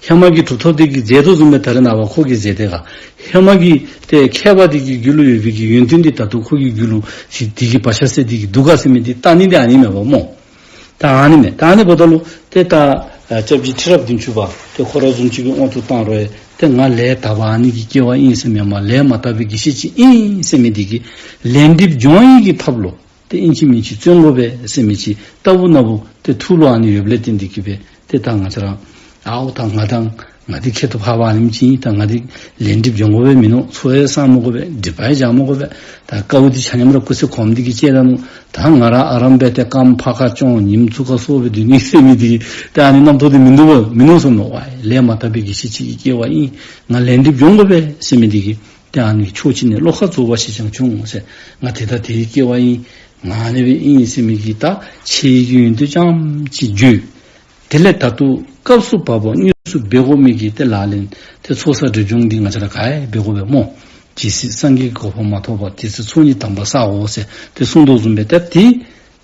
ཧེ་མ་གི་གྲུབ་ཐོབ་འདི་གིས་མཛད་དོ་བཟུམ་སྦེ་ད་རེས་ནངས་པ་ཁོ་གིས་མཛད་དེ་ག། ཧེ་མ་གི་ཏེ་མཁས་པ་འདི་གི་རྒྱུད་ལུ་ཡོད་པའི་གི་ཡོན་ཏན་འདི་ད་ལྟོ་ཁོ་གི་རྒྱུད་ལུ་ཅིག་འདི་གིས་བག་ཆགས་སད་འདི་གིས་འདུག་ག་ཟེར་མི་འདི་བལྟ་ནི་འདི་ཨ་ནི་མས་པ་སྨོ། ད་ཨ་ནི་མས། ད་ཨ་ནི་འབདཝ་ད་ལུ་ཏེ་ད་ཨ་སྐྱབས་རྗེ་ཁྲི་རབས་བདུན་ཅུ་པ་ཏེ་ཁོ་ར་བཟུམ་ཅིག་གི་དབང་དུ་བཏང་རུང་ཏེ་ང་ལས་དག་པ་ཨ་ནི་གི་སྐྱེ་བ་ཨིན་ཟེར་མེན་པར་ལས་མ་དག་པའི་དགེ་བཤེས་ཅིག་ཨིན་ཟེར་མི་འདི་གིས་ལས་འགྲིབ་སྦྱོང་ནི་གི་ཐབས་ལུ་ཏེ་ཨིན་ཅི་མིན་ཅི་བརྩོན་དགོ་པས་ཟེར་མི་ཅིག་ལྟ་བུ་ན་བུ་ཏེ་ཐུགས་ལུ་ཨ་ནི་ཡོདཔ་ལས་བརྟེན་འདི་གིས་སྦེ་ཏེ་ད་ང་བཅས་ར་ཨའོ་ད་ང་དང་ང་འདི་ཁྱད་དུ་འཕགས་པ་ཨ་ནེམ་ཅིག་ཨིན། ད་ང་འདི་ལས་འགྲིབ་སྦྱོང་དགོ་པས་མིན་ནུག། ཚོགས་ཡང་བསག་མི་དགོ་པས། སྒྲིབ་པ་ཡང་སྦྱང་མི་དགོ་པས། ད་དཀའཝ་འདི་ཆ་མཉམ་ར་སྐུ་ཚེ་གོངམ་འདི་གིས་སྤྱད་ད་ནུག། ད་ང་ར་ཨ་རམ་སྦེ་ཏེ་རྐངམ་ཕར་ཁ་ཅོང་ཉིམ་ཚུར་ཁ་སོར་སྦེ་སྡོད་ནི་ཟེར་མི་འདི་ཏེ་ཨ་ནི་རྣམ་རྟོག་འདི་མིན་འདུག་པ་མིན་ནུག་གསུངམ་མས། ཝའི་ལས་མ་དག་པའི་དགེ་བཤེས་ཅིག་གི་སྐྱེ་བ་ཨིན། ང་ལས་འགྲིབ་སྦྱོང་དགོ་པས་ཟེར་མི་འདི་གིས་ཏེ་ཨ་ནི་ཕྱོགས་གཅིག་ནས་བློ་ཁ་རྫོགས་པ་ཞིག་ཀྱང་བྱུང་ཟེར། ང་དེ་ད་དེའི་སྐྱེ་བ་ཨིན། ང་ཨ་ནི་སྦེ་ཨིན་ཟེར་མི་གི་ད་ཆེ་བའི་གི་ཡོན་ཏན་རྐྱངམ་ཅིག་བརྗོད། དེ་ལས་ད་ལྟོ་སྐབས་སུ་བབ་པ་དངོས་སུ་འབད་དགོ་མི་གི་ཏེ་ལག་ལེན་ཏེ་ཚོགས་བསགས་སྒྲིབ་སྦྱོང་འདི་ང་བཅས་ར་ག་ཡང་འབད་དགོ་པས་སྨོ། ཇི་སྲིད་སངས་རྒྱས་ཀྱི་གོ་འཕང་མ་ཐོབ་བར་དེ་སྲིད་ཚོགས་གཉིས་དམ་པ་བསག་དགོ་ཟེར་ཏེ་གསུངས་དོ་བཟུམ་སྦེ་ད་དེ་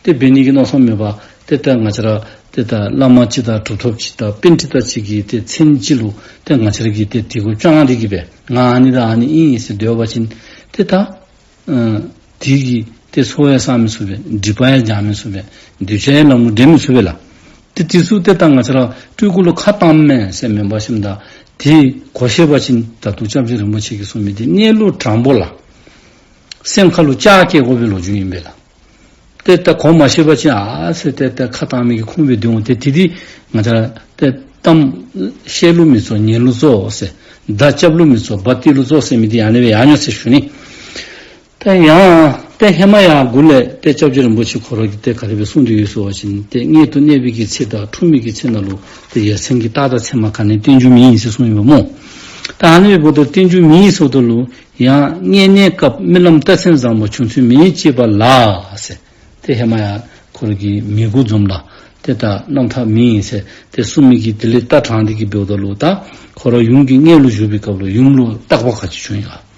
ཏེ་འབད་ནི་གི་མནོ་བསམ་མེད་པར་ཏེ་ད་ང་བཅས་ར་ཏེ་ད་བླ་མ་ཅིག་དང་གྲུབ་ཐོབ་ཅིག་དང་པཎྜི་ཏ་ཅིག་གི་ཏེ་མཚན་ཅིག་ལུ་ཏེ་ང་བཅས་ར་གིས་ཏེ་དེ་གུ་བཅང་སྟེ་གི་སྦེ་ང་ཨ་ནི་དང་ཨ་ནི་ཨིན་ཟེར་སྡོད་པ་ཅིན་ཏེ་ད་ཨ་དེ་གིས་ཏེ་ཚོགས་ཡང་བསག་མི་ཚུགས་པས། སྒྲིབ་པ་ཡང་སྦྱང་མི་ཚུགས་པས། གདུལ་བྱ་ཡང་ལམ་ལུ་འདྲེན་མི་ཚུགས་པས་ལགས། ཏེ་དེ་ཚུ་ཏེ་ད་ང་བཅས་ར་སྤྲུལ་སྐུ་ལུ་ཁ་བཏངམ་མས་ཟེར་མེན་པར་ཞིནམ་ད་དེ་གོ་ཤེས་པ་ཅིན་ད་ལྟོ་སྐྱབས་རྗེ་རིན་པོ་ཆེ་གིས་གསུངས་མི་འདི་གནས་ལུགས་དྲང་པོ་ལགས། སེམས་ཁ་ལུ་ལྕགས་བཀལ་དགོ་པའི་ལོ་རྒྱུས་ཨིན་པས་ལགས། ཏེ་ད་གོ་མ་ཤེས་པ་ཅིན་ཨ་ཟེར་ཏེ་ཏེ་ཁ་བཏང་མི་གི་ཁུངས་སྦེ་སྡོད་འོང་། ཏེ་དེ་འདི་ང་བཅས་ར་ཏེ་གཏམ་བཤད་ལུ་མི་ཚོགས་ཉན་ལུ་ཚོགས་ཟེར། མདའ་རྐྱབ་ལུ་མི་ཚོགས་འབའ་སྟོན་ལུ་ཚོགས་ཟེར་མི་འདི་ཨ་ནི་སྦེ་ཡར་འགྱོ་ཟེར་ཞུ་ནི། ད་ཡང་ཏེ་ཧེ་མ་ཡར་འགོ་ལས་ཏེ་སྐྱབས་རྗེ་རིན་པོ་ཆེ་ཁོ་ར་གིས་ཏེ་ག་དེ་སྦེ་གསུངས་ཏེ་ཡོད་ཟེར་བ་ཅིན་ཏེ་མངལ་དུ་གནས་པའི་གི་ཚེ་དང་འཁྲུངས་མི་གི་ཚེ་ནང་ལུ་ཏེ་ཡ་མཚན་གྱི་རྟགས་དང་མཚན་མ་ག་ནི་བསྟན་རྒྱུ་མེད་ཟེར་གསུངས་ཡོདཔ་སྨོ། ད་ཨ་ནི་འབདཝ་ད་བསྟན་རྒྱུ་མེད་ཟེརཝ་ད་ལུ་ཡང་མངལ་གནས་སྐབས་རྨི་ལམ་རྟགས་མཚན་བཟང་པོ་བྱུང་ཚུལ་མེད་ཅེས་པ་ལ་ཟེར། ཏེ་ཧེ་མ་ཡང་ཁོ་ར་གི་མི་གོ་འཛོམས་ལ་ཏེ་ད་རྣམ་ཐར་མེད་ཟེར་ཏེ་གསུངས་མི་གི་དེ་ལས་རྟགས་དྲངས་ཏེ་གི་འབདཝ་ད་ལུ་ད་ཁོ་ར་ཡུམ་གྱི་མངལ་ལུ་བཞུགས་པའི་སྐབས་ལུ་ཡུམ་ལུ་རྟགས་པ་ག་ཅི་བྱུང་ཡི་ག།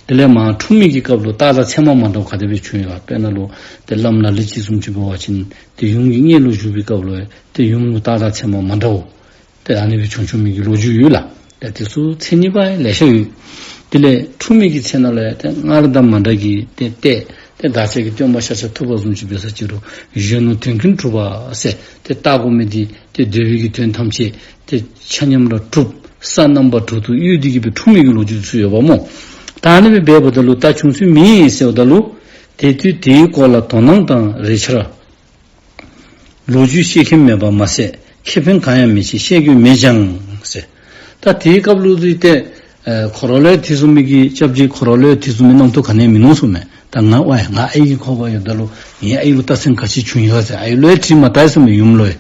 དེ་ལས་མར་འཁྲུངས་མི་གི་སྐབས་ལུ་རྟགས་དང་མཚན་མ་མ་འདྲཝ་ག་དེ་སྦེ་བྱུང་ཡི་ག། དཔེར་ན་ལུ་ཏེ་བླམ་ལ་ལུ་ཅིག་བཟུམ་ཅིག་འབད་བ་ཅིན་ཏེ་ཡུམ་གྱི་མངལ་ལུ་བཞུགས་པའི་སྐབས་ལུ་ཏེ་ཡུམ་ལུ་རྟགས་དང་མཚན་མ་མ་འདྲཝ་ཏེ་ཨ་ནི་སྦེ་བྱུང་བྱུང་མི་གི་ལོ་རྒྱུས་ཡོད་ལགས། ཏེ་དེ་ཚུ་མཚན་ཉིད་པ་ལེ་ཤ་ཡོད། དེ་ལས་འཁྲུངས་མི་གི་ཚེ་ན་ལུ་ཡང་ཏེ་སྔར་དང་མ་འདྲ་གི་ཏེ་ཏེ་ཏེ་བདག་ཅག་གི་སྟོན་པ་ཤཱཀྱ་ཐུབ་པ་བཟུམ་ཅིག་འབད་ས་ཅིག་རུང་གཞོན་ནུ་དོན་ཀུན་གྲུབ་པ་ཟེར་ཏེ་བཏགས་དགོ་མི་འདི་ཏེ་འདོད་པའི་གི་དོན་ཐམས་ཅད་ཏེ་ཆ་མཉམ་ར་གྲུབ། ས་རྣམ་པ་དྲུག་ཏུ་གཡོས་ཏེ་གི་སྦེ་འཁྲུངས་མི་གི་ལོ་རྒྱུས་ཚུ་ཡོདཔ་སྨོ། ད་ཨ་ནི་སྦེ་འབདཝ་ད་ལུ་ད་བྱུང་ཚུལ་མེད་ཟེརཝ་ད་ལུ་དེ་དུས་དེའི་སྐོར་ལ་དོ་སྣང་དང་རེ་ཆ་ལོ་རྒྱུས་ཤེས་མཁན་མེད་པ་མ་ཟད་ཁེ་ཕན་གང་ཡང་མེད་ཅིང་བཤད་རྒྱུ་མེད་ཀྱང་ཟེར། ད་དེའི་སྐབས་ལུ་འདི་ཏེ་ཨེ་ཁོ་ར་ལུ་ཡང་དེ་བཟུམ་མའི་གི་སྐྱབས་རྗེ་ཁོ་ར་ལུ་ཡང་དེ་བཟུམ་མའི་རྣམ་རྟོག་ག་ནི་ཡང་མིན་ནུག་གསུངམ་མས། ད་ང་ཝའི་ང་ཨའི་གི་ཁོག་པར་ཡོདཔ་ད་ལུ་ངེའི་ཨའི་ལུ་རྟགས་མཚན་ག་ཅི་བྱུང་ཡི་ག་ཟེར་ཨའི་ལུ་ཡང་དྲིས་མ་བཏང་ཡི་གསུངམ་མས་ཡུམ་ལུ་ཡང།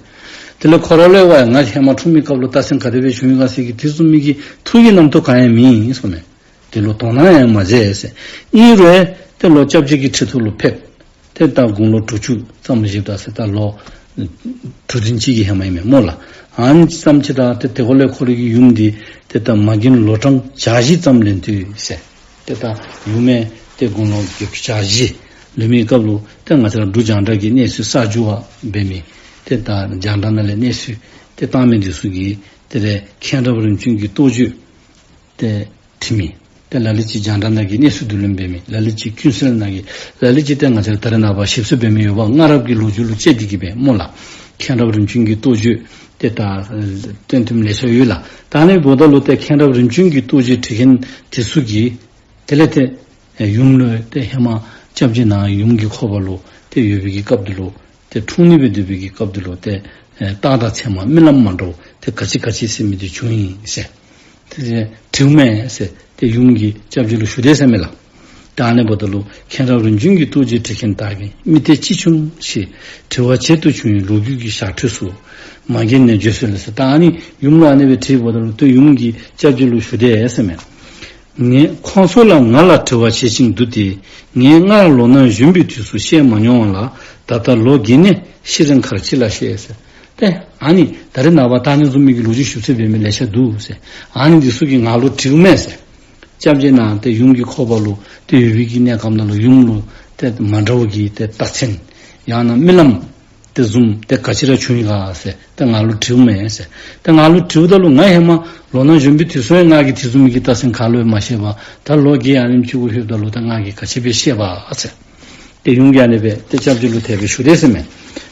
དེ་ལས་ཁོ་ར་ལུ་ཡང་ཝའི་ང་ཧེ་མ་འཁྲུངས་མི་སྐབས་ལུ་རྟགས་མཚན་ག་དེ་སྦེ་བྱུང་ཡི་ག་ཟེར་གི་དེ་བཟུམ་མའི་གི་ཐུགས་ཀྱི་རྣམ་རྟོག་གང་ཡང་མེད་གསུངམ་མས། དེ་ལུ་དོ་སྣང་ཡང་མ་མཛད་ཟེར། ཨིན་རུང་ཏེ་ལོག་སྐྱབས་རྗེ་གི་ཁྲི་ཐོག་ལུ་ཕེབས། ཏེ་ད་དགུང་ལོ་དྲུག་ཅུ་ཙམ་བཞེསཔ་ད་ཟེར་ད་ལོ་དྲུག་བདུན་ཅིག་གི་ཧེ་མ་ཨིན་མས་སྨོ་ལགས། ཨ་ནི་ཙམ་ཅིག་ད་ཏེ་དེ་གུ་ལས་ཁོ་རའི་གི་ཡུམ་འདི་ཏེ་ད་མ་རྒན་ལོ་གྲངས་བརྒྱ་བཞི་ཙམ་ལོན་དོ་ཡོད་ཟེར། ཏེ་ད་ཡུམ་མས་ཏེ་དགུང་ལོ་བརྒྱད་ཅུ་གྱ་བཞི་ལོན་མི་སྐབས་ལུ་ཏེ་ང་བཅས་ར་འབྲུག་རྒྱང་བསྒྲགས་ཀྱི་གནས་ཚུལ་གསར་འགྱུར་བ་འབད་མི་ཏེ་ད་རྒྱང་བསྒྲགས་ནང་ལས་གནས་ཚུལ་ཏེ་བཏང་མི་འདི་ཚུ་གིས་དེ་ལས་མཁྱེན་རབ་རིམ་བྱོན་གྱི་རྟོགས་བརྗོད་ཏེ་བྲིས་མི། ཏེ་ལ་ལུ་ཅིག་རྒྱང་བསྒྲགས་ནང་གི་གནས་ཚུལ་བསྡུ་ལེན་འབད་མི། ལ་ལུ་ཅིག་ཀུན་གསལ་ནང་གི། ལ་ལུ་ཅིག་ཏེ་ང་བཅས་ར་ད་རེས་ནངས་པ་ཞིབ་འཚོལ་འབད་མི་ཡོདཔ་སྔ་རབས་ཀྱི་ལོ་རྒྱུས་ལུ་དཔྱད་དེ་གི་སྦེ་སྨོ་ལགས། མཁྱེན་རབ་རིམ་བྱོན་གྱི་རྟོགས་བརྗོད་ཏེ་ད་ཨེ་སྟོན་ཐུབ་མི་ལེ་ཤ་ཡོད་ལགས། ད་ཨ་ནི་འབདཝ་ད་ལུ་ཏེ་མཁྱེན་རབ་རིམ་བྱོན་གྱི་རྟོགས་བརྗོད་བྲི་མཁན་དེ་ཚུ་གིས་དེ་ལས་ཏེ་ཨེ་ཡུམ་ལུ་ཏེ་ཧེ་མ་སྐྱབས་རྗེ་ནཱ་ཡུམ་གྱི་ཁོག་པ་ལུ་ཏེ་ཡོད་པའི་གི་སྐབས་འདི་ལུ་ཏེ་འཁྲུངས་ནི་སྦེ་སྡོད་པའི་གི་སྐབས་འདི་ལུ་ཏེ་ཨེ་རྟགས་དང་མཚན་མ་རྨི་ལམ་མ་འདྲཝ་ཏེ་ག་ཅི་ག་ཅི་ཟེར་མི་འདི་བྱུང་ཡི་ཟེར། ཏེ་དྲིཝ་མས་ཟེར་ཏེ་ཡུམ་གྱིས་སྐྱབས་རྗེ་ལུ་ཞུ་དེས་ཟེར་མས་ལགས། ད་ཨ་ནི་འབདཝ་ད་ལུ་མཁྱེན་རབ་རིམ་བྱོན་གྱི་རྟོགས་བརྗོད་བྲི་མཁན་དག་གིས་རྨི་ལྟས་ཅི་བྱུང་ཞེས་དྲི་བ་བྱེད་དུ་བྱུང་བའི་ལོ་རྒྱུས་ཀྱི་ཞག་ཁྲོད་སུ་མ་རྒན་ནས་བརྗོད་གསོལ་ལ་ཟེར། ད་ཨ་ནི་ཡུམ་ལུ་ཨ་ནི་སྦེ་དྲིཝ་ད་ལུ་ཏེ་ཡུམ་གྱིས་སྐྱབས་རྗེ་ལུ་ཞུ་དེས་ཟེར་མས། ངས་ཁོང་ཚོ་ལ་ང་ལ་དྲི་བ་བྱེད་ཅིང་འདུག་སྟེ། ངས་སྔར་ལོ་ན་གཞོན་པའི་དུས་སུ་བཤད་མ་མྱོང་བ་ལ་ད་ལྟ་ལོ་རྒས་ནས་ཤི་རན་ཁར་ཅི་ལ་བཤད་ཟེར། ཏེ་ཨ་ནི་ད་རེས་ནངས་པ་ད་ཨ་ནི་བཟུམ་མའི་གི་ལོ་རྒྱུས་ཞུ་ཚུལ་འབད་མི་ལེ་ཤ་འདུག་ཟེར། ཨ་ནི་འདི་ཚུ་གིས་ང་ལུ་དྲིཝ་མས་ཟེར། སྐྱབས་རྗེ་ནཱ་ཏེ་ཡུམ་གྱི་ཁོག་པ་ལུ་ཏེ་ཡོད་པའི་གི་གནས་སྐབས་ནང་ལུ་ཡུམ་ལུ་ཏེ་མ་འདྲཝ་གི་ཏེ་རྟགས་མཚན་ཡང་ན་རྨི་ལམ་དེ་བཟུམ་ཏེ་ག་ཅི་ར་བྱུང་ཡི་ག་ཟེར་ཏེ་ང་ལུ་དྲིཝ་མས་ཟེར། ཏེ་ང་ལུ་དྲིཝ་ད་ལུ་ང་ཧེ་མ་ལོ་ན་གཞོན་པའི་དུས་སུ་ཡང་ང་གིས་དེ་བཟུམ་མའི་གི་རྟགས་མཚན་ག་ལུ་ཡང་མ་བཤད་པར་ད་ལོ་རྒས་ཨ་ནེམ་ཅིག་གུ་ལྷོདཔ་ད་ལུ་ད་ང་གིས་ག་ཅི་སྦེ་ཤེས་པ་ཟེར། ཏེ་ཡུམ་གྱིས་ཨ་ནི་སྦེ་ཏེ་སྐྱབས་རྗེ་ལུ་དེ་སྦེ་ཞུ་དེས་ཟེར་མས།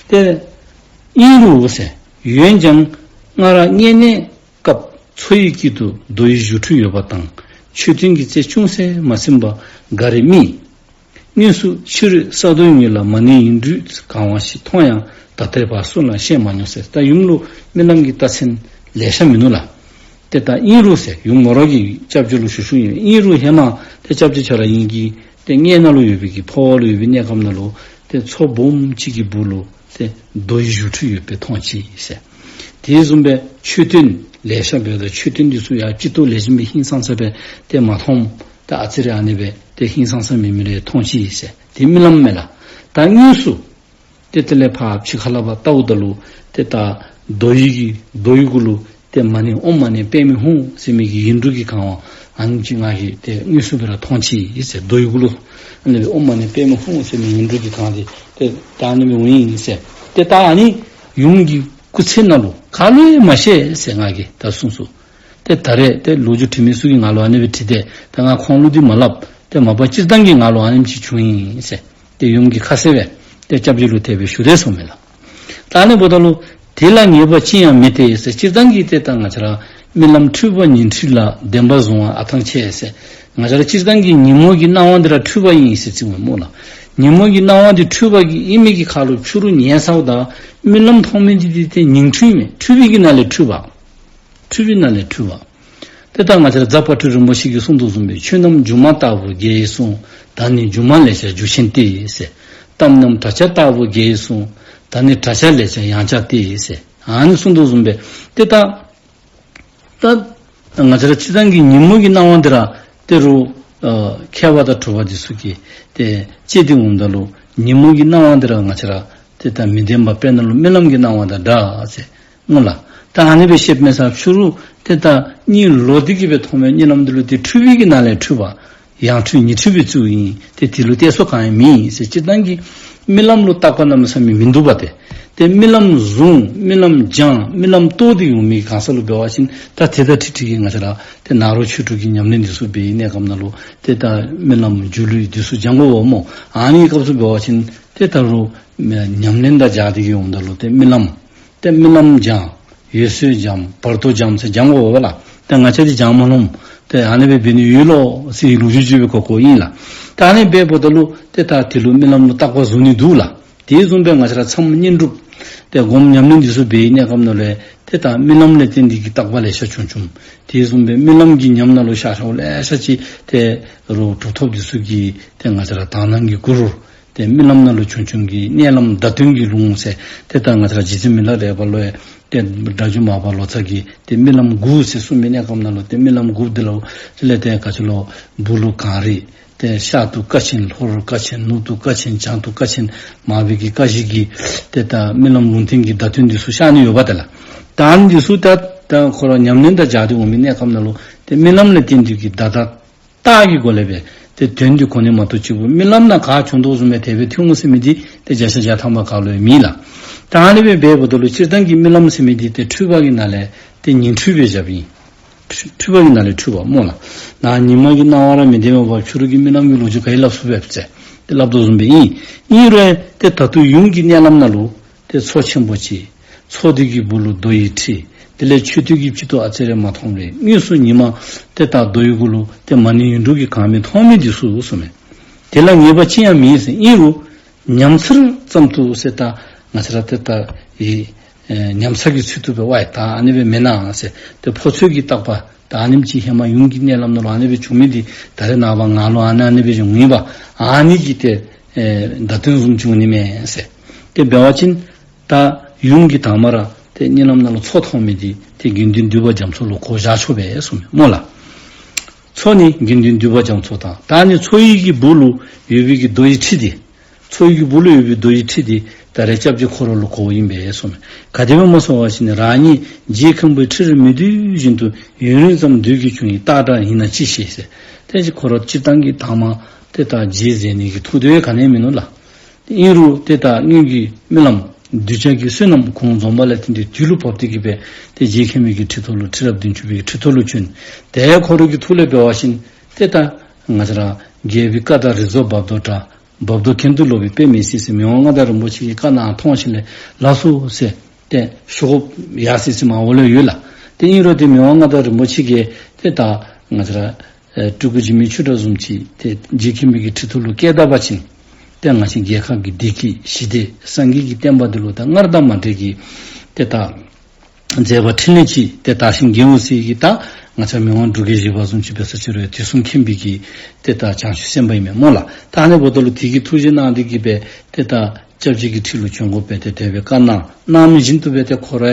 ཏེ་ཨིན་རུང་ཟེར། འོན་ཀྱང་སྔར་མངལ་གནས་སྐབས་འཚོ་བའི་དཀྱིལ་དུ་རྡོ་ཡི་བཞུགས་ཁྲི་ཡོད་པ་དང་མཆོད་རྟེན་གྱི་རྩེ་ཅུང་ཟད་མ་ཟིན་པ་འགའ་རེ་རྨིས། དངོས་སུ་ཕྱི་རོལ་ས་རྡོ་ཡི་ངོས་ལ་མ་ཎི་ཡིག་འབྲུས་གང་བ་ཞིག་མཐོང་ཡང་ད་ལྟའི་བར་སུ་ལ་བཤད་མ་མྱོང་ཟེར། ད་ཡུམ་ལུ་རྨི་ལམ་གྱི་རྟགས་མཚན་ལེ་ཤ་མིན་ནུག་ལགས། ཏེ་ད་ཨིན་རུང་ཟེར་ཡུམ་མོ་ར་གིས་སྐྱབས་རྗེ་ལུ་ཞུ་ཞུཝ་ཨིན། ཨིན་རུང་ཧེ་མ་ཏེ་སྐྱབས་རྗེ་ཁྱོད་ར་ཨིན་གྱི་ཏེ་མངལ་ནང་ལུ་ཡོད་པའི་གི་ཕོཝ་ལུ་ཡོད་པའི་གནས་སྐབས་ནང་ལུ་ཏེ་མཚོ་སྦོམ་ཅིག་གི་སྦུག་ལུ་ཏེ་རྡོ་ཡི་བཞུགས་ཁྲི་ཡོད་པའི་མཐོང་ཅི་ཟེར། དེ་བཟུམ་སྦེ་མཆོད་རྟེན་ལེ་ཤ་འབད་དེ་མཆོད་རྟེན་འདི་ཚུ་ཡང་སྤྱི་ཏོག་ལེགས་ཤོམ་སྦེ་ཧིང་སངས་ས་སྦེ་ཏེ་མ་མཐོངམ་ད་ཨ་ཙི་རེ་ཨ་ནི་སྦེ་ཏེ་ཧིང་སངས་ས་མེད་མི་རེ་མཐོང་ཅི་ཟེར། དེ་རྨི་ལམ་མས་ལགས། ད་དངོས་སུ་ཏེ་དེ་ལས་ཕར་ཕྱི་ཁ་ལས་ཕར་བལྟཝ་ད་ལུ་ཏེ་ད་རྡོ་ཡི་གི་རྡོ་ཡི་གུ་ལུ་ཏེ་མ་ཎི་ཨོཾ་མ་ཎི་པདྨེ་ཧཱུྃ་ཟེར་མི་གི་ཡིག་འབྲུ་གིས་གང་བ་ཨ་ནི་ཅིག་ང་གིས་ཏེ་དངོས་སུ་སྦེ་ར་མཐོང་ཅི་ཟེར། རྡོ་ཡི་གུ་ལུ་ཨ་ནི་ཨོཾ་མ་ཎི་པདྨེ་ཧཱུྃ་ཟེར་མི་ཡིག་འབྲུ་གིས་གང་སྟེ་ཏེ་ད་ཨ་ནི་སྦེ་འོང་ཡི་ཟེར། ཏེ་ད་ཨ་ནི་ཡུམ་གྱི་སྐུ་ཚེ་ནང་ལུ་ག་ལུ་ཡང་མ་བཤད་ཟེར་ང་གིས་ད་གསུངས་སོ། ཏེ་ད་རེས་ཏེ་ལོ་རྒྱུས་དྲི་མི་ཚུ་གིས་ང་ལུ་ཨ་ནི་སྦེ་དྲི་སྟེ་ཏེ་ང་ཁོང་ལུ་འདི་མ་སླབ། ཏེ་མ་པ་སྤྱིར་བཏང་གི་ང་ལུ་ཨ་ནེམ་ཅིག་བྱུང་ཡི་ཟེར། ཏེ་ཡུམ་གྱིས་ཁ་གསལ་སྦེ་ཏེ་སྐྱབས་རྗེ་ལུ་དེ་སྦེ་ཞུ་དེས་ཟེར་མས་ལགས། ད་ཨ་ནི་འབདཝ་ད་ལུ་དེ་ལ་ངེས་པ་ཅི་ཡང་མེད་དེ་ཟེར། སྤྱིར་བཏང་གི་ཏེ་ད་ང་བཅས་ར་རྨི་ལམ་འཁྲུལ་པ་ཉིང་འཁྲུལ་ལ་བདེན་པར་བཟུང་བ་ཨ་ཐང་ཆད་ཟེར། ང་བཅས་ར་སྤྱིར་བཏང་གི་ཉིན་མོ་གི་སྣང་བ་འདི་ར་འཁྲུལ་པ་ཨིན་ཟེར་ཅིག་སྨོ་ལགས། ཉིན་མོ་གི་སྣང་བ་འདི་འཁྲུལ་པ་གི་ཨིན་མི་གི་ཁར་ལུ་ཕྱི་རུ་ཉལ་སོཝ་ད་རྨི་ལམ་མཐོང་མི་འདི་ཏེ་ཏེ་ཉིང་འཁྲུལ་མས། འཁྲུལ་པའི་གི་ནང་ལས་འཁྲུལ་པ། འཁྲུལ་པའི་ནང་ལས་འཁྲུལ་པ། ཏེ་ད་ང་བཅས་ར་རྫ་དཔལ་སྤྲུལ་རིན་པོ་ཆེ་གིས་གསུངས་དོ་བཟུམ་སྦེ་ཆོས་རྣམས་སྒྱུ་མ་ལྟ་བུར་གྱུར་གསུངས། ད་ནི་སྒྱུ་མ་ལས་ཀྱང་འགྱུ་ཤེས་ཏེ་ཟེར། གཏམ་རྣམས་བྲག་ཆ་ལྟ་བུར་གྱུར་གསུངས། ད་ནི་བྲག་ཆ་ལས་ཀྱང་ཡངས་ཆགས་ཏེ་ཟེར། ཨ་ནི་གསུངས་དོ་བཟུམ་སྦེ་ཏེ་ད་ད་ང་བཅས་ར་སྤྱིར་བཏང་གི་ཉིན་མོ་གི་སྣང་བ་འདི་ར་ཏེ་རུང་ཨ་མཁས་པ་དང་གྲུབ་པ་འདི་ཚུ་གིས་ཏེ་དཔྱད་དེ་འོངམ་ད་ལུ་ཉིན་མོ་གི་སྣང་བ་འདི་ར་ང་བཅས་ར་ཏེ་ད་མི་བདེན་པ་དཔེར་ན་ལུ་རྨི་ལམ་གྱི་སྣང་བ་དང་འདྲ་ཟེར་སྨོ་ལགས། ད་ཨ་ནི་སྦེ་ཤེསཔ་མས་ཟེར་ཕྱི་རུ་ཏེ་ད་གཉིད་ལོག་སྟེ་གི་སྦེ་མཐོང་མི་རྨི་ལམ་འདི་ལུ་ཏེ་འཁྲུལ་པའི་གི་ནང་ལས་འཁྲུལ་པ། ཡང་འཁྲུལ་ཉིང་འཁྲུལ་སྦེ་བརྩིཝ་ཨིན། ཏེ་དེ་ལུ་གཏད་སོ་གང་ཡང་མེད་ཟེར། སྤྱིར་བཏང་གི་རྨི་ལམ་ལུ་རྟག་པ་གནམ་མེད་ས་མེད་མིན་འདུག་པ་ཏེ། ཏེ་རྨི་ལམ་བཟུང་རྨི་ལམ་སྦྱང་རྨི་ལམ་རྟོགས་ཏེ་འོང་མི་གང་ཟག་ལུ་འབད་བ་ཅིན་ད་དེ་དང་འཁྲིལ་འཁྲིལ་གྱི་ང་བཅས་ར་ཏེ་ནཱ་རོ་ཆོས་དྲུག་གི་ཉམས་ལེན་འདི་ཚུ་འབད་བའི་གནས་སྐབས་ནང་ལུ་ཏེ་ད་རྨི་ལམ་སྒྱུ་ལུས་འདི་ཚུ་སྦྱང་དགོ་པས་སྨོ། ཨ་ནི་སྐབས་སུ་འབད་བ་ཅིན་ཏེ་ད་རུང་ཉམས་ལེན་དང་སྦྱར་ཏེ་གི་འོངམ་ད་ལུ་ཏེ་རྨི་ལམ་ཏེ་རྨི་ལམ་སྦྱང་འོད་གསལ་སྦྱངམ་བར་དོ་སྦྱངམ་ཟེར་སྦྱང་དགོ་པས་ལགས། ཏེ་ང་བཅས་འདི་སྦྱང་མ་ནུམ། ཏེ་ཨ་ནི་སྦེ་འབད་ནི་ཡོད་ལོ་ཟེར་ལོ་རྒྱུས་ཅིག་སྦེ་གོ་གོཝ་ཨིན་ལགས། ཏེ་ཨ་ནི་སྦེ་འབདཝ་ད་ལུ་ཏེ་ད་དེ་ལུ་རྨི་ལམ་ལུ་རྟག་པ་བཟུང་ནི་འདུག་ལགས། དེ་བཟུམ་སྦེ་ང་བཅས་ར་མཚམས་བསྙེན་སྒྲུབ་ཏེ་སྒོམ་ཉམས་ལེན་འདི་ཚུ་འབད་བའི་གནས་སྐབས་ནང་ལུ་ཏེ་ད་རྨི་ལམ་ལས་བརྟེན་ཏེ་གི་རྟག་པ་ལེ་ཤ་བྱུང་བྱུངམ། དེ་བཟུམ་སྦེ་རྨི་ལམ་གྱི་ཉམས་ནང་ལུ་ཤར་ཤརཝ་ལེ་ཤ་ཅིག་ཏེ་རུང་གྲུབ་ཐོབ་འདི་ཚུ་གིས་ཏེ་ང་བཅས་ར་དག་སྣང་གི་གུ་རུ་ཏེ་རྨི་ལམ་ནང་ལུ་བྱུང་བྱུངམ་གི་མནལ་ལམ་བརྡ་དོན་གྱི་ལུང་ཟེར། ཏེ་ད་ང་བཅས་ར་རྗེ་བཙུན་མི་ལ་རས་པ་ལུ་ཡང་ཏེ་སྒྲ་སྒྱུར་མར་པ་ལོ་ཙཱ་གིས་ཏེ་རྨི་ལམ་དགུ་ཟེར་གསུངས་མི་གནས་སྐབས་ནང་ལུ་ཏེ་རྨི་ལམ་དགུ་འདི་ལུ་དེ་ལས་ཏེ་ག་ཅི་ལོ་སྦུག་ལུ་གངས་རི་ཏེ་ཤར་དུ་ཀ་ཆེན་ལྷོ་རུ་ཀ་ཆེན་ནུབ་ཏུ་ཀ་ཆེན་བྱང་དུ་ཀ་ཆེན་མར་པའི་གི་ཀ་བཞི་གི་ཏེ་ད་རྨི་ལམ་ལུང་བསྟན་གྱི་བརྡ་དོན་འདི་ཚུ་ཤར་ནི་ཡོདཔ་ད་ལགས། ད་ཨ་ནི་འདི་ཚུ་ད་ད་ཁོ་ར་ཉམས་ལེན་དང་སྦྱར་ཏེ་འོང་མི་གནས་སྐབས་ནང་ལུ་ཏེ་རྨི་ལམ་ལས་བརྟེན་ཏེ་གི་བརྡ་དང་རྟགས་ཀྱི་སྒོ་ལས་སྦེ་ཏེ་དོན་འདི་གོ་ནི་མ་གཏོགས་གཅིག་པུ་རྨི་ལམ་ནང་ག་བྱུང་དོ་བཟུམ་སྦེ་དེ་སྦེ་ཐོན་འོང་ཟེར་མི་འདི་ཏེ་བརྒྱ་ཆ་བརྒྱ་ཐམ་པ་ག་ལུ་ཡང་མེད་ལགས། ད་ཨ་ནི་སྦེ་འབདཝ་ད་ལུ་སྤྱིར་བཏང་གི་རྨི་ལམ་ཟེར་མི་འདི་ཏེ་འཁྲུལ་པ་གི་ནང་ལས་ཏེ་ཉིང་འཁྲུལ་སྦེ་བཞགཔ་ཨིན། འཁྲུལ་འཁྲུལ་པ་གི་ནང་ལས་འཁྲུལ་པ་སྨོ་ལགས། ནཱ་ཉིན་མ་གི་སྣང་བ་ར་མི་བདེན་པ་ཕྱི་རུ་གི་རྨི་ལམ་གྱི་ལོ་རྒྱུས་ག་ཡི་སླབ་ཚུགས་པས་ཟེར་ཏེ་སླབ་དོ་བཟུམ་སྦེ་ཨིན། ཨིན་རུང་ཏེ་ད་ལྟོ་ཡུམ་གྱི་མནལ་ལམ་ནང་ལུ་ཏེ་མཚོ་ཆེན་པོ་ཅིག་མཚོ་འདི་གི་སྦུག་ལུ་རྡོ་ཡི་ཁྲི། དེ་ལས་མཆོད་རྟེན་གྱི་སྤྱི་ཏོག་ཨ་ཙི་རེ་མ་མཐོང་རུང་དངོས་སུ་ཉིན་མ་ཏེ་ད་རྡོ་ཡི་གུ་ལུ་ཏེ་མ་ཎི་ཡིག་འབྲུ་གིས་གང་མི་མཐོང་མི་འདི་ཚུ་གསུངས་མས། དེ་ལ་ངེས་པ་ཅི་ཡང་མེད་ཟེར། ཨིན་རུང་ཉམས་ཚུལ་ཙམ་དུ་ཟེར་ད་ང་བཅས་ར་ཏེ་ད་ཡི་ཨེ་ཉམས་ཚགས་ཀྱི་ཚུལ་དུ་འབད་བ་ཡི་ད་ཨ་ནི་སྦེ་མེན་ན་ཟེར་ཏེ་ཕོ་ཚོད་ཀྱི་རྟག་པ་ད་ཨ་ནེམ་ཅིག་ཧེ་མ་ཡུམ་གྱི་མནལ་ལམ་ནང་ལུ་ཨ་ནི་སྦེ་བྱུང་མི་འདི་ད་རེས་ནངས་པ་ང་ལུ་ཨ་ནི་ཨ་ནི་སྦེ་བྱུང་ཡི་པ་ཨ་ནི་གི་ཏེ་ཨེ་བརྡ་དོན་བཟུམ་བྱུང་ནི་མས་ཟེར། ཏེ་འབད་བ་ཅིན་ད་ཡུམ་གྱིས་དང་པ་ར་ཏེ་གཉིད་ལམ་ནང་ལུ་མཚོ་མཐོང་མི་འདི་ཏེ་དགེ་འདུན་འདུས་པ་རྒྱ་མཚོ་ལུ་གོ་བཞག་ཆོག་པས་གསུངས་མས་སྨོ་ལགས། མཚོ་ནི་དགེ་འདུན་འདུས་པ་རྒྱ་མཚོ་དང་། ད་ནི་མཚོ་ཡི་གི་སྦུག་ལུ་ཡོད་པའི་གི་རྡོ་ཡི་ཁྲི་འདི། མཚོ་ཡི་གི་སྦུག་ལུ་ཡོད་པའི་རྡོ་ཡི་ཁྲི་འདི་ད་རེས་སྐྱབས་རྗེ་ཁོ་ར་ལུ་གོཝ་ཨིན་པས་གསུངམ་མས། ག་དེ་སྦེ་སྨོ་ཟེར་བ་ཅིན་རང་ཉིད་རྗེ་མཁན་པོའི་ཁྲི་རུ་མི་སྡོད་བཞིན་དུ་ཡུན་རིང་ཙམ་སྡོད་ཀྱི་བྱུང་ཡི། རྟག་དྲག་ཡིན་ན་ཅི་ཤེས་ཟེར། ཏེ་ཁོ་ར་སྤྱིར་བཏང་གི་དང་མ་ཏེ་ད་རྗེ་མཛད་ནི་གི་ཐུགས་འདོད་ག་ནི་ཡང་མིན་ནུག་ལགས། ཨིན་རུང་ཏེ་ད་སྔོན་གྱི་སྨོན་ལམ་གདུལ་བྱ་གི་བསོད་ནམས་གུང་འཛོམས་པ་ལས་བརྟེན་ཏེ་དུས་ལུ་བབ་སྟེ་གི་སྦེ་ཏེ་རྗེ་མཁན་པོའི་གི་ཁྲི་ཐོག་ལུ་ཁྲི་རབས་བདུན་ཅུ་པའི་གི་ཁྲི་ཐོག་ལུ་བྱོན། ཏེ་ཁོ་ར་གི་ཐུགས་ལས་འབད་བ་ཅིན་ཏེ་ད་ང་བཅས་ར་རྒྱལ་པོའི་བཀའ་དང་རི་མཛོད་འབབ་དོ་འདྲ། འབབ་དོ་གྱེན་དུ་ལོག་པའི་དཔེ་མི་སྲིད་ཟེར། མི་དབང་མངའ་བདག་རིན་པོ་ཆེ་གི་བཀའ་གནང་ཐོངས་ཞིནམ་ལས་ལགས་སོ་ཟེར་ཏེ་ཞུ་དགོཔ་ཡར་སོ་ཡི་ཟེར་མར་འོང་ལོང་ཡོད་ལགས། ཏེ་ཨིན་རུང་ཏེ་མི་དབང་མངའ་བདག་རིན་པོ་ཆེ་གིས་ཏེ་ད་ང་བཅས་ར་ཨེ་སྤྲུལ་སྐུ་འཇིགས་མེད་ཆོས་གྲགས་བཟུམ་ཅིག་ཏེ་རྗེ་མཁན་པོའི་གི་ཁྲི་ཐོག་ལུ་བསྐོས་ད་པ་ཅིན་ཏེ་ང་བཅས་རྒྱལ་ཁབ་ཀྱི་བདེ་སྐྱིད་ཞི་བདེ་སངས་རྒྱས་ཀྱི་བསྟན་པ་འདི་ལུ་ད་སྔར་དང་མ་འདྲ་གི་ཏེ་ད་མཛད་པ་འཕྲིན་ལས་ཅིག་ཏེ་དར་ཞིང་རྒྱས་འོང་ཟེར་གི་ད་ང་བཅས་མི་དབང་འབྲུག་རྒྱལ་བཞི་པ་བཟུམ་ཅིག་འབད་ས་ཅིག་རུང་དུས་གསུམ་མཁྱེན་པའི་གི་ཏེ་ད་བྱང་ཆུབ་སེམས་དཔའ་ཨིན་མས་སྨོ་ལགས། ད་ཨ་ནི་འབདཝ་ད་ལུ་དེ་གི་ཐུགས་རྗེ་གནང་སྟེ་གི་སྦེ་ཏེ་ད་སྐྱབས་རྗེ་གི་ཁྲི་ལུ་བྱོན་དགོ་པས་ཏེ་དེ་སྦེ་བཀའ་གནང་གནང་མི་བཞིན་དུ་སྦེ་ཏེ་ཁོ་ར་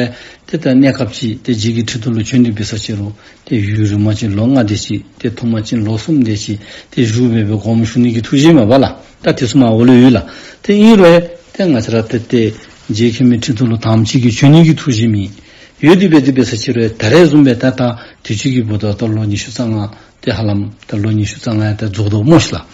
ཏེ་ད་གནས་སྐབས་ཅིག་ཏེ་རྗེ་གི་ཁྲི་ཐོག་ལུ་བྱོན་ཏེ་འབད་ས་ཅིག་རུང་ཏེ་ཡུན་རིངམ་ཅིག་ལོ་ལྔ་དེ་ཅིག་ཏེ་ཐུང་མ་ཅིག་ལོ་གསུམ་དེ་ཅིག་ཏེ་བཞུགས་སྦེ་སྦེ་དགོངསམ་ཞུ་ནི་གི་ཐུགས་བཞེད་མས་པ་ལགས། ད་དེ་ཚུ་མར་འོང་ལོང་ཡོད་ལགས། ཏེ་ཨིན་རུང་ཏེ་ང་བཅས་ར་ཏེ་ཏེ་རྗེ་མཁན་པོའི་ཁྲི་ཐོག་ལུ་དང་པ་ཅིག་གི་བྱོན་ནི་གི་ཐུགས་བཞེད་མེད། ཡོད་དེ་སྦེ་དེ་འབད་ས་ཅིག་རུང་ད་རེས་བཟུམ་སྦེ་ད་ད་དུས་ཅི་གི་འབདཝ་ད་ལོ་ཉི་ཤུ་རྩ་ལྔ་ཏེ་ཧ་ལམ་ད་ལོ་ཉི་ཤུ་རྩ་ལྔ་ཡང་ད་རྫོགས་དོ་སྨོ་ཤིག་ལགས།